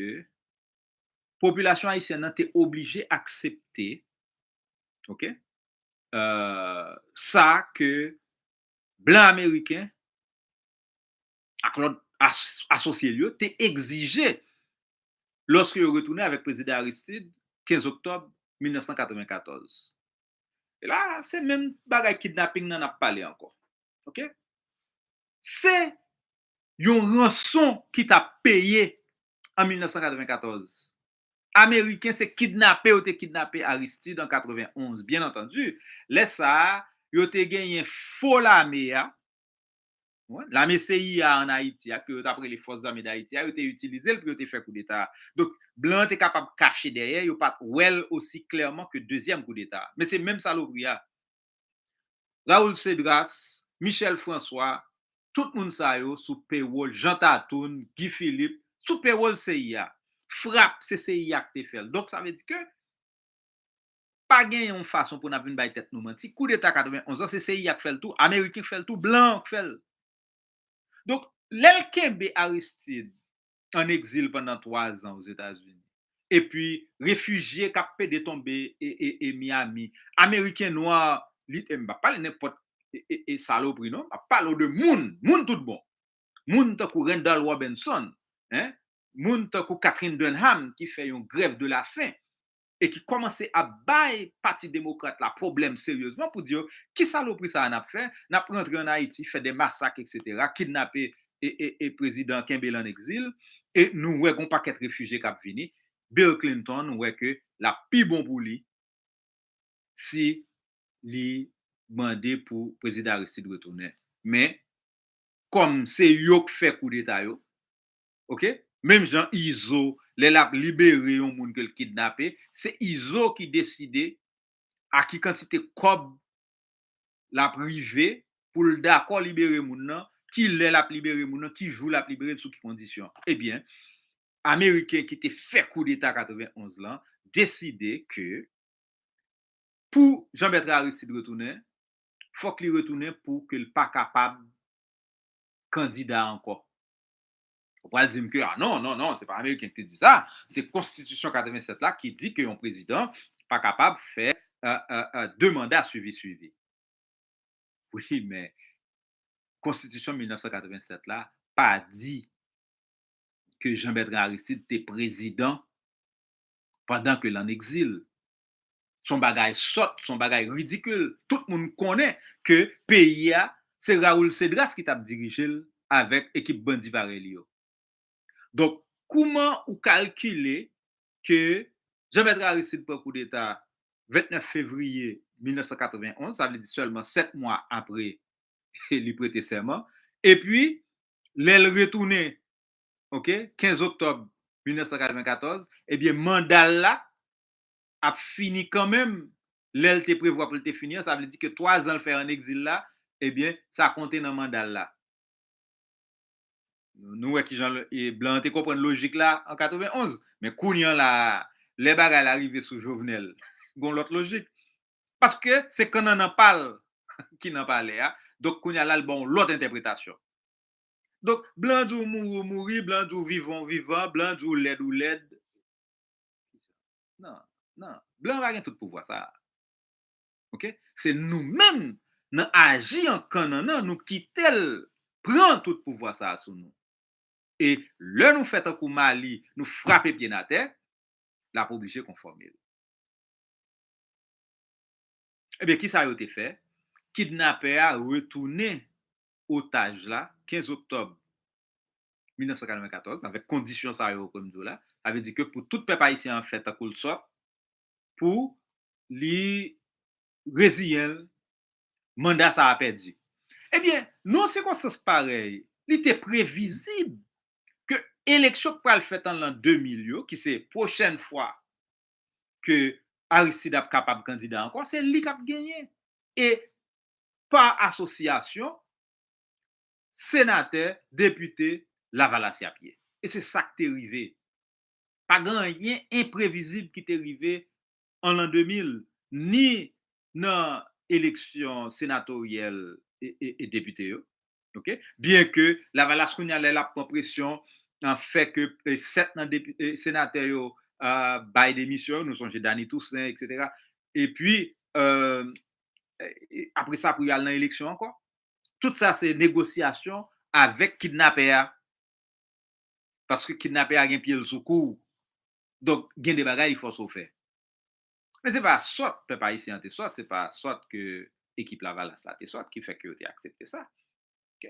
popilasyon ayisyèn nan te oblije aksepte, oke, euh, sa ke blan ameriken ak lòt as- asosye l yo te egzije lòske yo retounen avèk prezidan Aristide kenz oktòb mil nèf san katrevenkatòz. E la, se menm bagay kidnaping nan n ap pale ankò. Oke? Se yon ranson ki t ap peye an mil nèf san katrevenkatòz. Ameriken se kidnape yo te kidnape Aristide an katrevenonz, byen antandi. Lè sa a, yo te genyen fo lame a, lame C I A ann Ayiti a, ke yo t ap rele Fòs Zame Dayiti a, yo te itilize l pou yo te fè koudeta a. Donk, blan an te kapab kache dèyè, yo pa t wè l osi klèman ke dezyèm koudeta a. Men se menm salopri a. Raoul Cédras, Michel François, tout moun sa yo sou pewòl Jean Tatoune, Guy Philippe, sou pewòl C I A. Frap, se C I A k te fè l. Donk, sa vle di ke pa gen yon fason pou n ap vin bay tèt nou manti. Koudeta katrevenonz lan, se C I A k fè l tou, Ameriken k fè l tou, blan k fè l. Donk, lè l kenbe Aristide an egzil pandan twa zan Ozetazini, epi refijye k ap pede tonbe e, e, e Miami, Ameriken nwa, li, e m pa pale nenpòt e, e, e salopri, non, m ap pale w de moun, moun tout bon. Moun tankou Randall Robinson, en, moun tankou Katherine Dunham ki fè yon grèv de la faim e ki kòmanse ap bay Pati Demokrat la pwoblèm seryezman pou di yo, ki salopri sa a n ap fè? N ap rantre ann Ayiti, fè de masak, etsetera, kidnape e, e, e prezidan, kenbe l ann egzil, e nou wè gon pakèt refijye k ap vini. Bill Clinton wè ke l ap pi bon pou li si li mande pou prezidan Aristide retounen. Men, kòm se yo k fè koudeta yo, oke? Menm jan Izo, lè l ap libere yon moun ke l kidnape, se Izo ki deside a ki kantite kòb l ap rive pou l dakò libere moun nan, ki lè l ap libere moun nan, ki jou l ap libere l, sou ki kondisyon. Ebyen, Ameriken ki te fè koudeta katrevenonz lan deside ke pou Jean Bertrand Aristide retounen, fòk li retounen pou ke l pa kapab kandida ankò. Ou pral di m ke, ah non, non, non, se pa Ameriken ki te di sa, se konstitisyon katrevennsèt la ki di ke yon prezidan pa kapab fè euh, euh, euh, de manda swivi swivi. Wi, men konstitisyon mil nèf san katrevennsèt la pa di ke Jean Bertrand Aristide te prezidan pandan ke l an egzil. Se yon bagay sòt, se yon bagay ridikil. Tout moun konnen ke peyi a, se Raoul Cédras ki t ap dirije l avèk ekip bandi parèy li yo. Donk, kouman ou kalkile ke Jean Bertrand Aristide pran koudeta vennèf fevriye mil nèf san katrevenonz, sa vle di sèlman sèt mwa apre li prete sèman, epi lè l retounen, ok, kenz oktòb mil nèf san katrevenkatòz, ebyen, manda l la ap fini kanmenm lè l te prevwa pou l te fini an, sa vle di ke twa zan l fè an egzil la, ebyen, sa konte nan manda l la. Nou wè kijan blan an te konprann lojik la an katrevenonz. Men kounye an la, lè bagay la rive sou Jovenel, gon lòt lojik. Paske se kannannan pa l ki nan palè a. Donk kounye a la, l ba w lòt entèpretasyon. Donk, blan di w mouri, w mouri, blan di w vivan, w vivan, blan di w lèd, w lèd. Non, non. Blan pa gen tout pouvwa sa a. Ok? Se nou menm, nan aji an kannannan, nou kite l pran tout pouvwa sa a sou nou. E lè nou fè tankou Mali, nou frape pye n atè, l ap oblije konfòme l. Ebyen, kisa yo te fè? Kidnapè a retounen otaj la kenz oktòb mil nèf san katrevenkatòz, avèk kondisyon sa yo ke m di w la. Sa vle di ke pou tout pèp ayisyen an fè tankou l sòt, pou li reziyen l, manda sa a pèdi. Ebyen, nan yon sikonstans parèy, li te previzib ke eleksyon k pral fèt an lan de mil yo, ki se pwochèn fwa ke Aristide ap kapab kandida ankò, se li k ap genyen. E pa asosyasyon, senatè, depite, Lavalas y ap ye. E se sa k te rive. Pa gen anyen enprevizib ki te rive an lan de mil, ni nan eleksyon senatoryèl e, e, e depite yo. Ok? Byen ke Lavalas kounye a lè l ap pran presyon, an fè ke e, sèt nan depi, e, senatè yo a, bay demisyon yo, nou sonje Dany Toussaint, etsetera. Epi, euh, e, apre sa, pou y al nan eleksyon ankò. Tout sa se negosyasyon avèk kidnapè a. Paske kidnapè a gen pye l sou kou w. Donk, gen de bagay li fòse w fè. Men se pa sòt pèp ayisyen an te sòt, se pa sòt ke ekip Lavalas la te sòt ki fè ke yo te aksepte sa. Ok.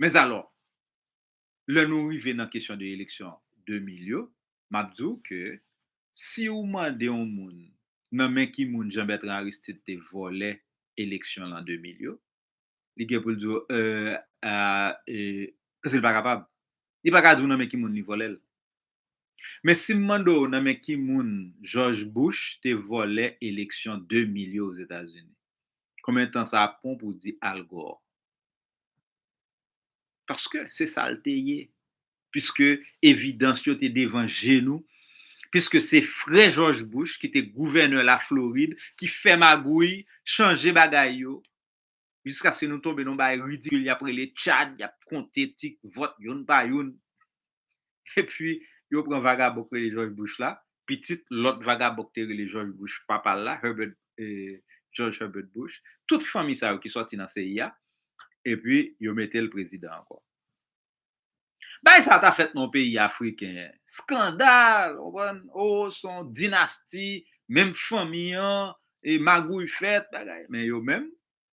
Men alò, lè nou rive nan kesyon de eleksyon de mil yo, m ap di w ke si w mande yon moun nan men ki moun Jean Bertrand Aristide te vòlè eleksyon lan de mil yo, li gen pou l di w, euh, a, e, paske l pa kapab. Li pa ka di w nan men ki moun li vòlè l. Men si m mande w nan men ki moun George Bush te vòlè eleksyon de mil yo Ozetazini, konbyen tan sa ap pran w pou w di Al Gore? Paske se sa l te ye. Piske evidans yo te devan je nou. Piske se frè George Bush ki te gouvènè Laflorid, ki fè magouy, chanje bagay yo. Jiskaske nou tonbe nan yon bagay ridikil, y ap rele Chad, y ap konte ti vòt youn pa youn. Epi, yo pran vagabon k rele George Bush la, pitit lòt vagabon k te rele George Bush papa l la, Herbert, eh, George Herbert Bush. Tout fanmi sa yo ki sòti nan C I A, epi yo mete l prezidan ankò. Bagay sa ta fèt nan yon peyi afriken. Eskandal, w konprann? O, se yon dinasti, menm fanmi an, e magouy fèt, bagay. Men yo menm,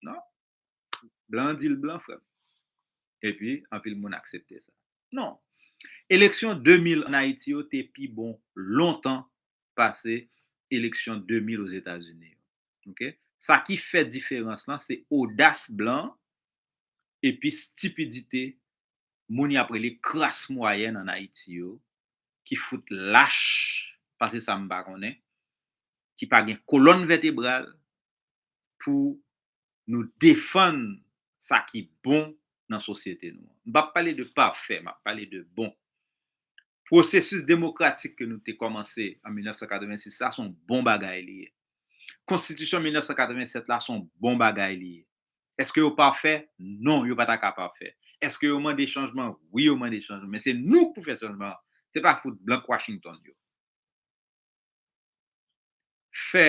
non. Blan di l blan, frè m. Epi, anpil moun aksepte sa. Non. Eleksyon de mil ann Ayiti yo te pi bon lontan pase eleksyon de mil Ozetazini yo. Ok? Sa ki fè diferans lan, se odas blan epi stipidite moun y ap rele kras mwayèn ann Ayiti yo, ki fout lach pase sa m pa konnen, ki pa gen kolòn vètebral pou nou defann sa ki bon nan sosyete nou an. M p ap pale de pafè, m ap pale de bon. Pwosesis demokratik ke nou te kòmanse an mil nèf san katrevensis la, se yon bon bagay li ye. Konstitisyon mil nèf san katrevennsèt la, se yon bon bagay li ye. Èske yo pafè? Non, yo pa ta ka pafè. Èske yo mande chanjman? Wi, yo mande chanjman. Men se nou k pou fè chanjman an. Se pa fout blan Washington yo. Fè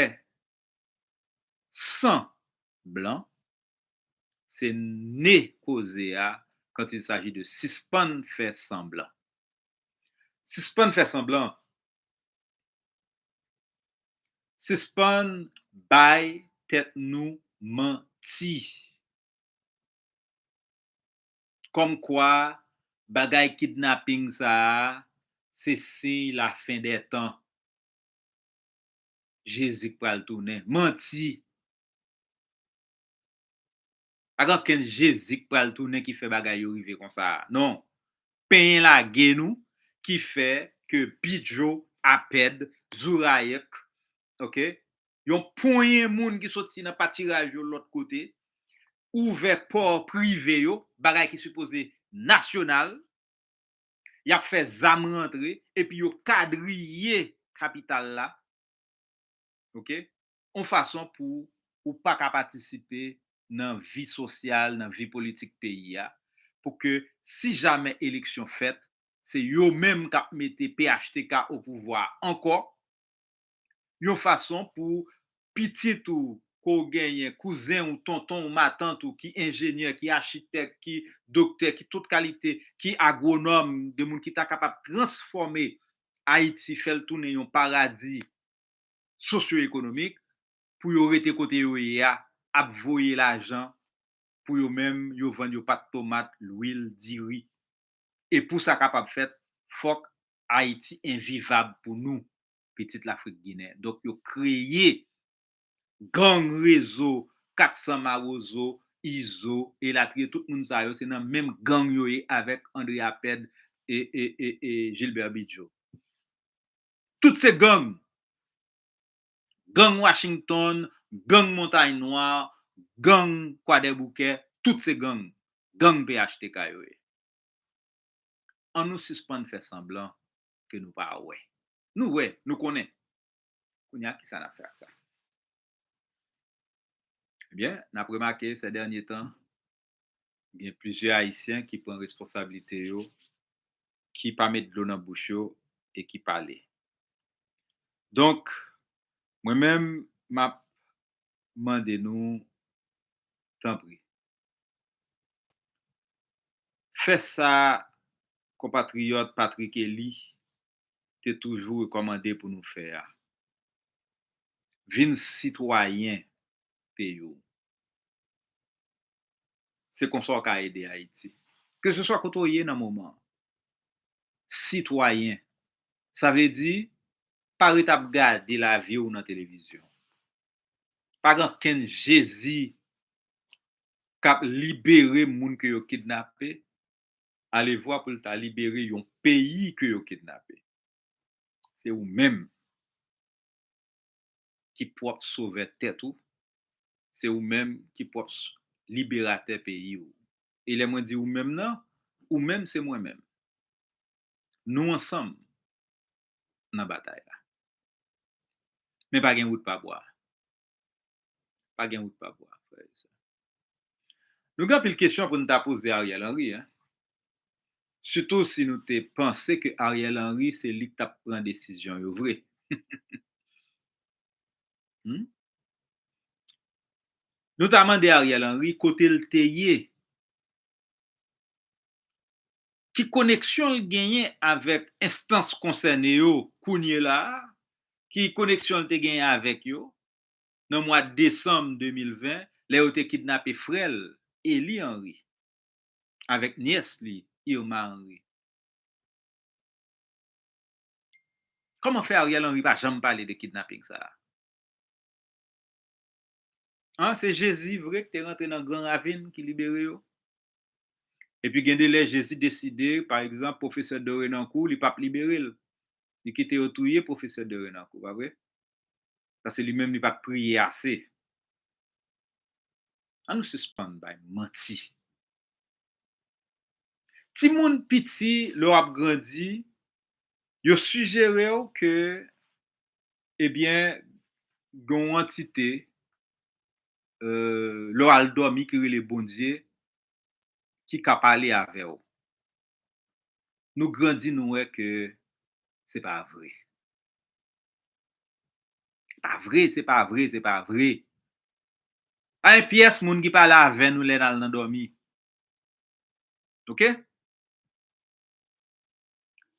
sanblan, se ne koze a quand il s'agit de sispann fè sanblan. Sispann fè sanblan. Sispann bay tèt nou manti. Kòmkwa bagay kidnaping sa a, se siy lafen dè tan. Jezi k pral tounen. Manti! Pa gen okenn Jezi k pral tounen ki fè bagay yo rive konsa a. Non. Penyen lage nou ki fè ke Bidjo, Apèd, Zourayèk, oke, yon ponyen moun ki soti nan patiraj yo lòt kote, ouvè pò prive yo, bagay ki sipoze nasyonal, y ap fè zam rantre, epi yo kadriye kapital la, oke, yon fason pou ou pa ka patisipe nan vi sosyal, nan vi politik peyi a, pou ke si jamè eleksyon fèt, se yo menm k ap mete P H T K o pouvwa ankò, yon fason pou pitit ou ke w genyen, kouzen ou, tonton ou, matant ou ki enjenyè, ki achitèk, ki doktè, ki tout kalite, ki agwonòm, de moun ki ta kapab transfòme Ayiti, fè l tounen yon paradi sosyo-ekonomik, pou yo rete kote yo ye a, ap voye lajan pou yo menm, yo vann yo pat tomat, lwil, diri. E pou sa kapab fèt, fòk Ayiti envivab pou nou, pitit Lafrik Ginen. Donk, yo kreye gang rezo, kat san Mawozo, Izo, elatriye, tout moun sa yo, se nan menm gang yo ye avèk André Apèd e, e, e, e Gilbert Bidjo. Tout se gang. Gang Washington, gang Montay Nwa, gang Kwadèboukè, tout se gang. Gang P H T K yo ye. An nou sispann fè sanblan ke nou pa wè. Nou wè, nou konnen. Kounye a, kisa n ap fè ak sa? Ebyen, n ap remake, sè dènye tan, gen plizyè Ayisyen ki pran responsablite yo, ki pa met dlo nan bouch yo e ki pale. Donk, mwen menm, m ap mande nou, tanpri, fè sa konpatriyòt Patrick Elie te toujou rekòmande pou nou fè a. Vin sitwayen peyi w. Se konsa w ka ede Ayiti. Keseswa kote w ye nan moman an. Sitwayen. Sa vle di, pa ret ap gade lavi w nan televizyon. Pa gen okenn Jezi k ap libere moun ke yo kidnape, alevwa pou l ta libere yon peyi ke yo kidnape. Se ou menm ki pwòp sovè tèt ou, se ou menm ki pwòp s-, liberatè peyi w. E lè mwen di ou menm nan, ou menm se mwen menm. Nou ansanm nan batay la. Men pa gen wout pa bwa. Pa gen wout pa bwa, frè e sè. Nou gen anpil kesyon pou n ta poze Ariel Henry, en. Sitou si nou te panse ke Ariel Henry se li k t ap pran desizyon yo vre. Hmm? Nou ta mande Ariel Henry kote l te ye. Ki koneksyon l genyen avèk enstans konsène yo kounye la a? Ki koneksyon l te genyen avèk yo nan mwa desanm de mil ven, lè yo te kidnape frè l, Elie Henry, avèk nyès li, Irma Henry? Kòman fè Ariel Henry pa janm pale de kidnaping sa a? An, se Jezi vre ki te rantre nan Gran Ravin ki libere yo? Epi gen de lè Jezi deside, pa egzanp, pwofesè Dorenankou, li p ap libere l. Li kite yo touye pwofesè Dorenankou, pa vre? Paske li menm li pa t priye ase. An nou sispann bay manti. Timoun piti, lè w ap grandi, Yo sijere w ke, ebyen, gen yon antite, euh, lè w al dòmi ki rele Bondye, ki ka pale avè w. Nou grandi, nou wè ke se pa vre. Se pa vre, se pa vre, se pa vre. Pa gen pyès moun ki pale avè nou lè n al nan dòmi. Oke?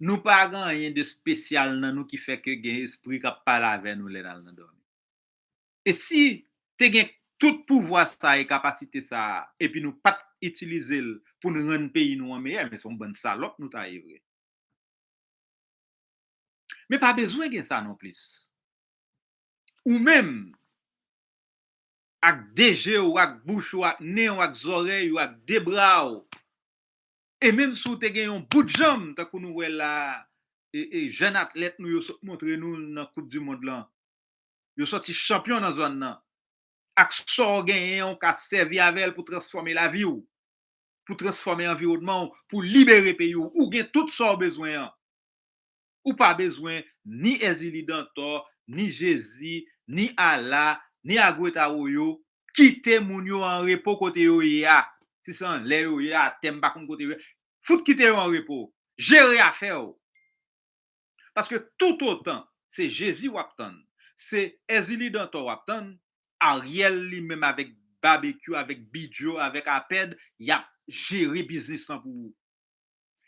Nou pa gen anyen de espesyal nan nou ki fè ke gen espri k ap pale avè nou lè n al nan dòmi. E si te gen tout pouvwa sa e kapasite sa a, epi nou pa t itilize l pou n rann peyi nou an meyè, men se yon bann salòp nou ta ye vre. Men pa bezwen gen sa non plis. Ou menm, ak de je w, ak bouch ou, ak nen w, ak zòrèy ou, ak de bra w, e menm si w te gen yon bout janm, tankou nou wè la, e, e jèn atlèt nou yo sot montre nou nan Koup di Mond lan, yo sòti chanpyon nan zòn nan, ak sa w genyen, w ka sèvi avè l pou transfòme lavi w, pou transfòme anviwònman w, pou libere peyi w. Ou gen tout sa w bezwen an. Ou pa bezwen ni Èzili Dantò, ni Jezi, ni Ala, ni Agwetawoyo. Kite moun yo an repo kote yo ye a. Si se anlè yo ye, atè, m pa konn kote yo ye. Fout kite yo an repo. Jere afè w. Paske toutotan se Jezi w ap tann, se Èzili Dantò w ap tann, Ariel li menm avèk Babekyou, avèk Bidjo, avèk Apèd, y ap jere biznis lan pou ou.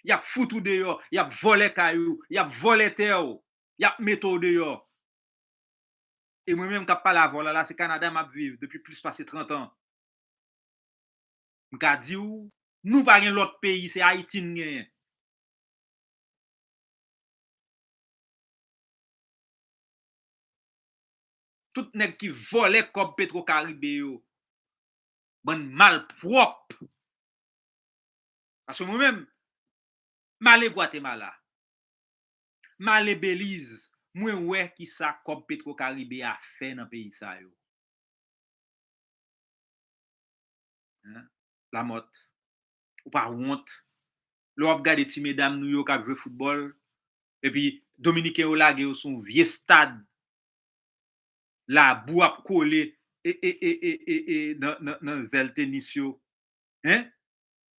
Y ap fout ou deyò, y ap vòlè kay ou, y ap vòlè tè w, y ap mete w deyò. E mwen menm k ap pale avè w la, la se Kanada m ap viv depi plis pase trant an. M ka di w, nou pa gen lòt peyi, se Ayiti n genyen. Tout nèg ki vòlè kòb Petro Karibe yo, bann malpwòp. Paske mwen menm, m ale Gwatemala, m ale Beliz, mwen wè kisa kòb Petro Karibe a fè nan peyi sa yo. Hein? Lamòt, ou pa wont? Lè w ap gade ti medam nou yo k ap jwe foutbòl, epi Dominiken yo lage yo sou yon vye stad, labou ap kole e, e, e, e, e, e, nan, nan, nan zèl tenis yo. Hein?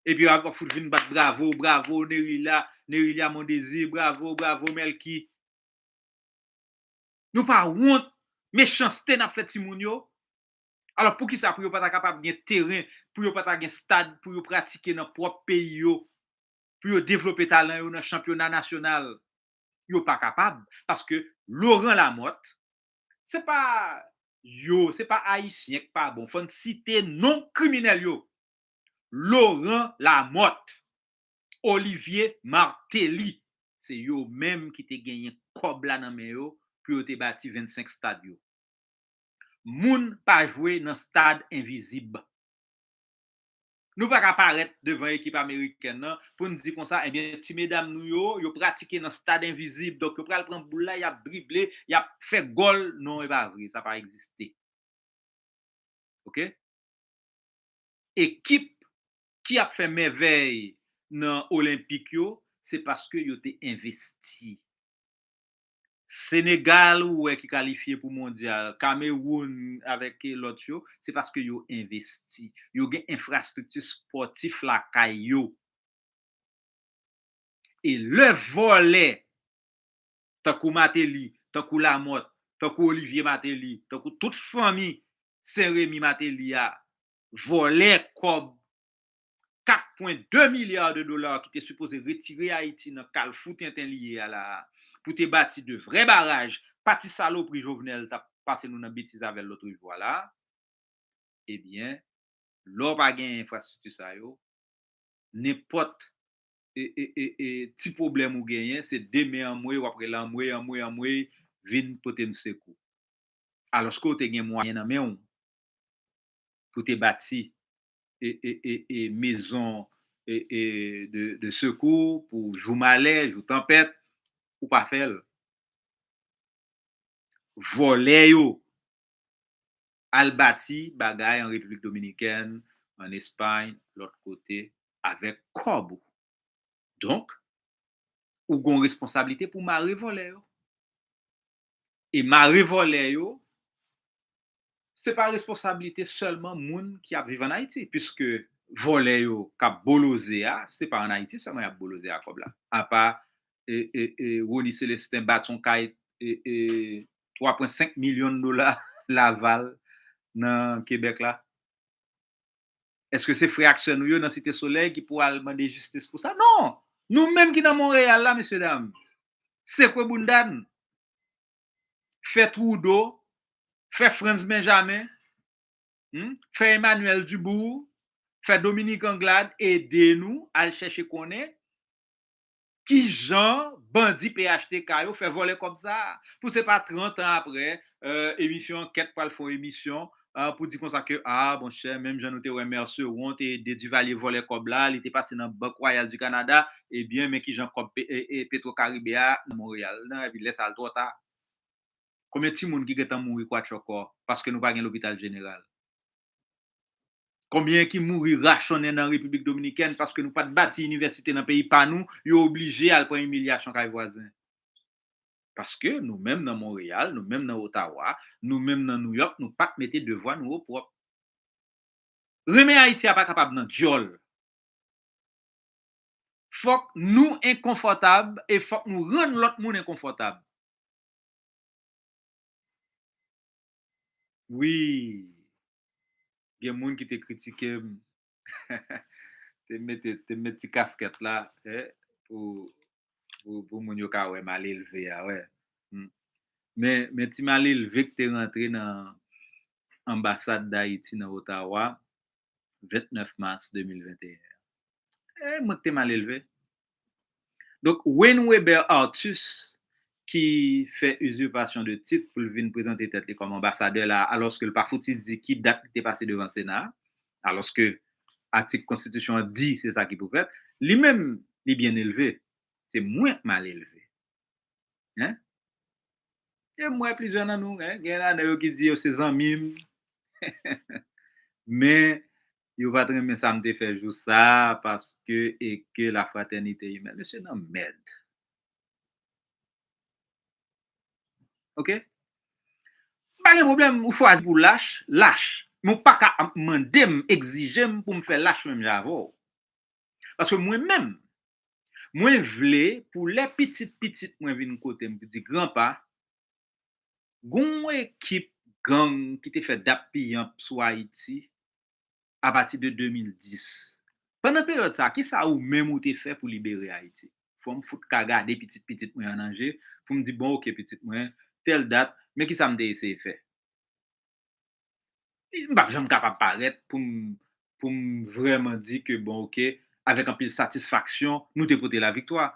Epi yo ap fout vin bat bravo, bravo, Nerila, Nerila Mondésir, bravo, bravo, Melky. Nou pa wont mechanste n ap fè timoun yo? Alò, poukisa pou yo pa ta kapab gen teren, pou yo pa ta gen stad, pou yo pratike nan pwòp peyi yo, pou yo devlope talan yo nan chanpyona nasyonal? Yo pa kapab, paske Laurent Lamothe, se pa yo, se pa Ayisyen k pa bon. Fò n site non kriminèl yo. Laurent Lamothe, Olivier Martelly, se yo menm ki te genyen kòb la nan men yo pou yo te bati vennsenk stad yo. Moun pa jwe nan stad envizib. Nou pa ka parèt devan ekip amerikèn nan pou n di konsa, ebyen, ti medam nou yo, yo pratike nan stad envizib. Donk, yo pral pran boul la, y ap drible, y ap fè gòl. Non, e pa vre, sa pa egziste. Oke? Ekip ki ap fè mèvèy nan Olenpik yo, se paske yo te envesti. Senegal, ou wè ki kalifye pou mondyal, Kamewoun avèk lòt yo, se paske yo envesti. Yo gen enfrastrikti espòtif lakay yo. E lè vòlè, tankou Martelly, tankou Lamothe, tankou Olivier Martelly, tankou tout fanmi Sen Remi Martelly a, vòlè kòb kat pwen de milya de dola ki te sipoze retire Ayiti nan kalfou tenten li ye a la a, pou te bati de vrè baraj, pa ti salopri Jovenel t ap pase nou nan betiz avè l lòt jou a la a, ebyen, lè w pa gen enfrastrikti sa yo, nenpòt e, e, e, e, ti pwoblèm ou genyen, se demen anmwe, w ap rele anmwe, anmwe, anmwe, vin pote m sekou. Alòske w te gen mwayen nan men w pou te bati e, e, e, e, mezon e, e, de, de sekou pou jou malè, jou tanpèt, ou pa fè l. Vòlè yo al bati bagay an Repiblik Dominikèn, an Espay, lòt kote, avèk kòb ou. Donk, ou gen yon responsablite pou mare vòlè yo. E mare vòlè yo, se pa responsablite sèlman moun ki ap viv ann Ayiti, piske vòlè yo k ap boloze a, se pa ann Ayiti sèlman y ap boloze a kòb la. Apa e, e, e, Rony Célestin bat yon kay e, e, twa pwen senk milyon dola Laval nan Kebèk la. Èske se frè ak sè nou yo nan Site Solèy ki pou al mande jistis pou sa? Non! Nou menm ki nan Monreyal la, mesye dam, sekwe bounda n, fè Trudeau, fè Frantz Benjamin, hmm, fè Emmanuel Dubourg, fè Dominique Anglade ede nou al chèche konnen kijan bandi P H T K yo fè vòlè kòb sa a. Pou se pa trant an apre, euh, emisyon ankèt pral fè yon emisyon, euh, pou di konsa ke, ah, monchè, menm jan nou te wè Merceron te ede Duvalier vòlè kòb la, li te pase nan Bank Royale du Canada, ebyen, men kijan kòb pe, e, e, Petro Caribe a nan Monreyal. Nan, epi lè sa a l twò ta. Konbyen timoun ki gentan mouri kwatchòkò paske nou pa gen lopital jeneral? Konbyen ki mouri rachonnen nan Repiblik Dominikèn paske nou pa t bati inivèsite nan peyi pa nou, yo oblije al pran imilyasyon kay vwazen? Paske nou menm nan Monreyal, nou menm nan Otawa, nou menm nan Nouyòk, nou pa t mete devwa nou opwòp. Renmen Ayiti a pa kapab nan dyòl. Fòk nou enkonfòtab e fòk nou rann lòt moun enkonfòtab. Wi, gen moun ki te kritike m, te mete, te met ti kaskèt la, eh, pou, pou, pou moun yo ka wè malelve a, wè. Hmm. Men, men ti malelve ki te rantre nan anbasad Dayiti nan Otawa, vennèf mas de mil venteyen. E mwen ki te malelve. Donk, Wayne Weber Arthus, ki fè izipasyon de tit pou l vin prezante tèt li kòm anbasadè la, alòske l pa fouti di ki dat li te pase devan Sena a, alòske atik konstitisyon an di se sa ki pou fèt, li menm, li byen elve. Se mwen k malelve. Hein? E m wè plizyè nan nou, hein, gen ladan yo ki di yo se zanmi m. Men, yo pa t renmen sa m te fè jou sa a, paske e ke la fraternité humaine. Mesye nan mèd. Ok? Pa gen pwoblèm, ou chwazi pou lach, lach. Men ou pa ka ap mande m, egzije m pou m fè lach menm jan avè w. Paske mwen menm, mwen vle pou lè pitit pitit mwen vin kote m pou di, granpa, gon ekip gang ki te fè dap piyanp sou Ayiti apati de de mil dis. Pandan peryòd sa a, kisa ou menm ou te fè pou libere Ayiti? Fò m fout ka gade pitit pitit mwen an nan je, pou m di, bon, ok, pitit mwen, tèl dat, men kisa m te eseye fè? M p ap janm kapab parèt pou m, pou m vrèman di ke, bon, ok, avèk anpil satisfaksyon, nou te pote laviktwa.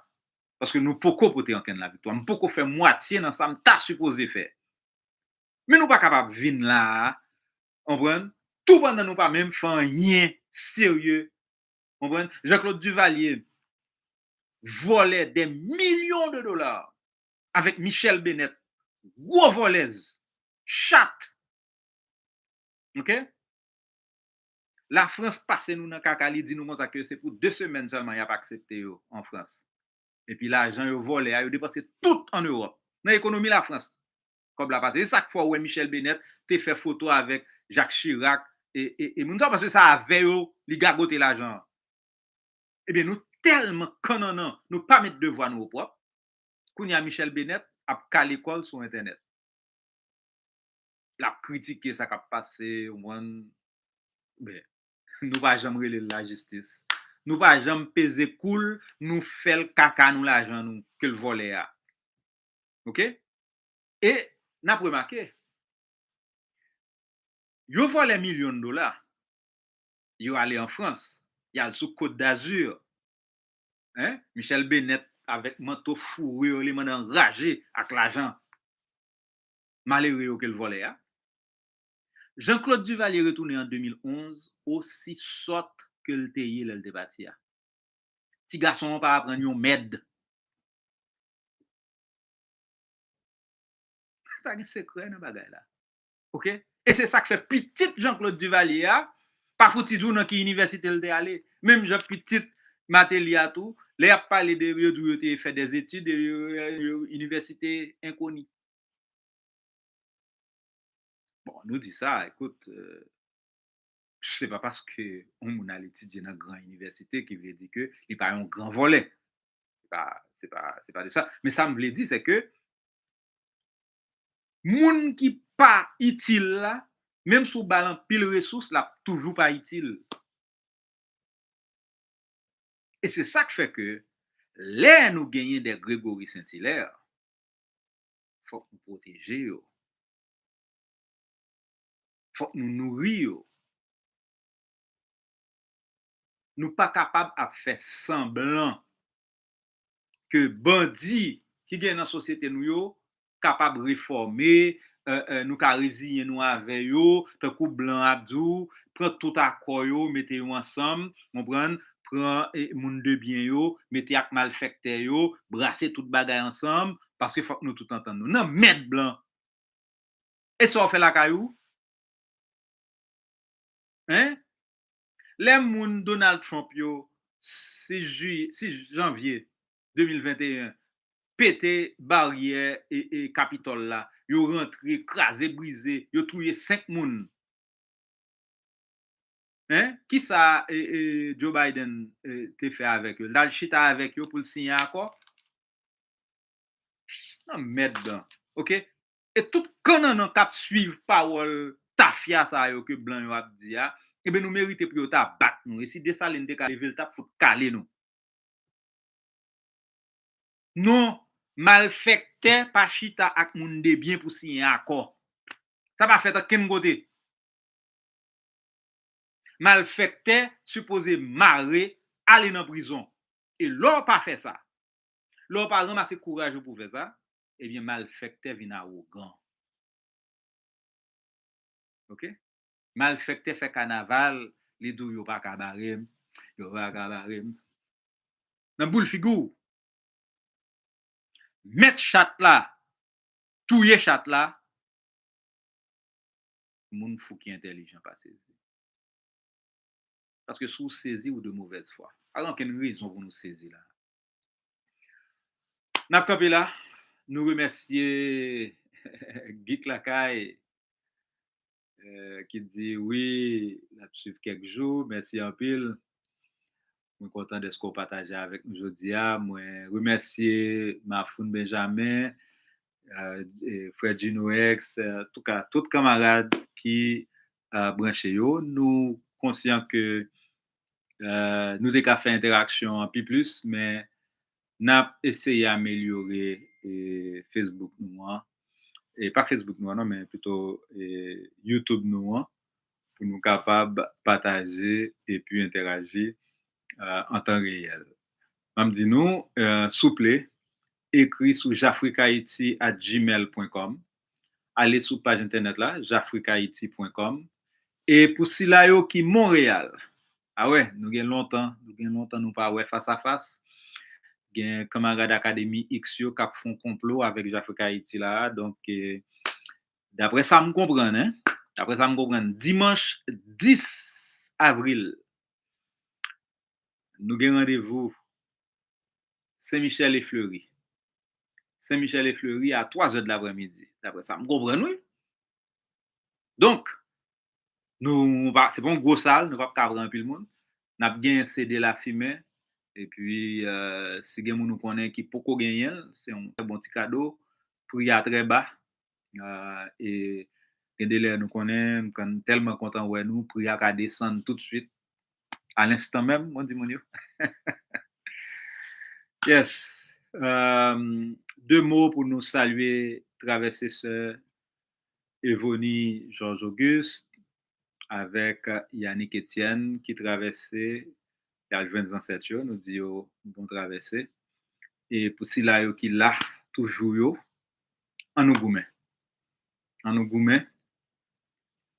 Paske nou poko pote ankenn laviktwa. M poko fè mwatye nan sa m ta sipoze fè. Men nou pa kapab vin la a, konprann, tou pandan nou pa menm fè anyen serye. Konprann? Jean-Claude Duvalier, vòlè des millions de dollars, avèk Michèle Bennett, gwo vòlèz, chat. Ok? Lafrans pase nou nan kaka, li di nou konsa ke se pou de semèn sèlman y ap aksepte yo an Frans. Epi lajan yo vòlè a, yo depanse tout an Ewòp. Nan ekonomi Lafrans, kòb la pase. E sa k fè w wè Michèle Bennett te fè foto avèk Jacques Chirac e, e, e moun sa yo, paske se avè yo li gagote lajan an. Ebyen, nou tèlman kannannan, nou pa met devwa nou opwòp. Kounye a, Michèle Bennett ap kale kò l sou entènèt. L ap kritike sa k ap pase, ou konprann? Men, nou pa janm rele l lajistis. Nou pa janm peze kou l, nou fè l kaka nou lajan nou ke l vòlè a. Ok? E n ap remake, yo vòlè milyon dola, yo ale an Frans, y al sou Côte d'Azur. Hein? Michèle Bennett avèk manto foure yo, li mande anraje ak lajan malere yo ke l vòlè a. Jean-Claude Duvalier retounen an de mil onz osi sòt ke l te ye lè l te pati a. Ti gason an pa aprann yon mèd. Pa gen sekrè nan bagay la. Ok? E se sa k fè pitit Jean-Claude Duvalier a pa fouti di w nan ki inivèsite l te ale. Menm jan pitit Martelly a tou, Lè y ap pale de yo, di w yo te fè dèzetid, yo, yo, yo, inivèsite enkoni. Bon, nou di sa, ekout, euh, se pa paske yon moun al etidye nan gran inivèsite ki vle di ke li pa yon gran vòlè. Se pa, se pa, se pa de sa. Men sa m vle di, se ke moun ki pa itil la, menm si w ba l anpil resous, l ap toujou pa itil. E se sa k fè ke lè nou genyen de Gregory Saint-Hilaire, fòk nou pwoteje yo. Fòk nou nouri yo. Nou pa kapab ap fè sanblan ke bandi ki gen nan sosyete nou yo kapab refòme, euh, euh, nou ka reziyen nou avè yo, tankou blan ap di w, pran tout akò yo, mete yo ansanm, konprann, pran eh, moun de byen yo, mete ak malfèktè yo, brase tout bagay ansanm, paske fòk nou tout antann nou. Nan mèd blan! E sa w fè lakay ou? Hein? Lè moun Donald Trump yo, sis ji-, sis janvye de mil venteyen, pete baryè e, e Kapitòl la, yo rantre, kraze, brize, yo touye senk moun. Hein? Kisa e, e, Joe Biden e, te fè avèk yo? L t al chita avèk yo pou l siyen akò? Nan mèd dan. Oke? E tout kannannan k ap swiv pawòl tafya sa yo ke blan yo ap di a, ebyen nou merite pou yo ta bat nou. E si Desalin te ka leve, l t ap fout kale nou. Non, malfèktè pa chita ak moun de byen pou siyen akò. Sa pa fèt ankenn kote. Malfèktè sipoze mare, ale nan prizon. E lè w pa fè sa, lè w pa ranmase kouraj ou pou fè sa, ebyen malfèktè vin awogan. Oke? Malfèktè fè kanaval, li di w yo pa ka bare m, yo pa ka bare m. Nan boul figi w. Mèt chat la, touye chat la, moun fou ki entèlijan pa sezi. Paske si w sezi, ou de movèz fwa. Pa gen okenn rezon pou nou sezi la. N ap kanpe la. Nou remèsye Geek Lakay, euh, ki di wi, l ap swiv kèk jou. Mèsi anpil. Mwen kontan dèske w pataje avèk nou jodi a. Mwen remèsye Mafoun Benjamin, euh, e frè Gino X, euh, antouka, tout kanmarad ki, euh, branche yo. Nou konsyan ke, euh, nou te ka fè entèraksyon an pi plis, men n ap eseye amelyore, e, Facebook nou an. E pa Facebook nou an, non, men pito, e, YouTube nou an, pou nou kapab pataje epi entèraji, euh, an tan reyèl. M ap di nou, euh, souple, ekri sou jafrikayiti at gmail pwen kòm, ale sou paj entènèt la, jafrikayiti pwen kòm. E pou sila yo ki Monreyal, a wè, nou gen lontan, nou gen lontan nou pa wè fas a fas. Gen kanmarad Akademi X yo k ap fè yon konplo avèk Jafrikayiti la a. Donk, eh, daprè sa m konprann, en, daprè sa m konprann, dimanch dis avril, nou gen randevou Sen Michèl e Fleri. Sen Michèl e Fleri a twa zè de laprèmidi, daprè sa m konprann, wi. Donk, nou pa, se pa yon gwo sal, nou p ap ka pran anpil moun. N ap gen C D lafimen, epi, euh, si gen moun ou konnen ki poko genyen l, se yon trè bon ti kado, pri a trè ba. Euh, e gen de lè nou konnen, m konn tèlman kontan wè nou, pri a ka desann toutswit, a lenstan menm, mwen di moun yo. Yes. Euh, de mo pou nou salye travèse sè Evonie Georges Auguste avèk Yannick Etienne ki travèse, y al jwenn zansèt yo, nou di yo bon travèse. E pou sila yo ki la toujou yo, an nou goumen. An nou goumen.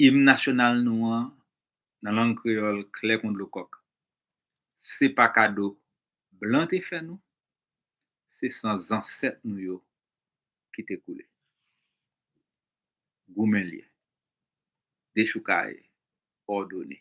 Im nasyonal nou an, nan lang kreyòl, klè kon dlo kòk. Se pa kado blan te fè nou, se san zansèt nou yo ki te koule. Goumen l ye. Dechoukay òdone.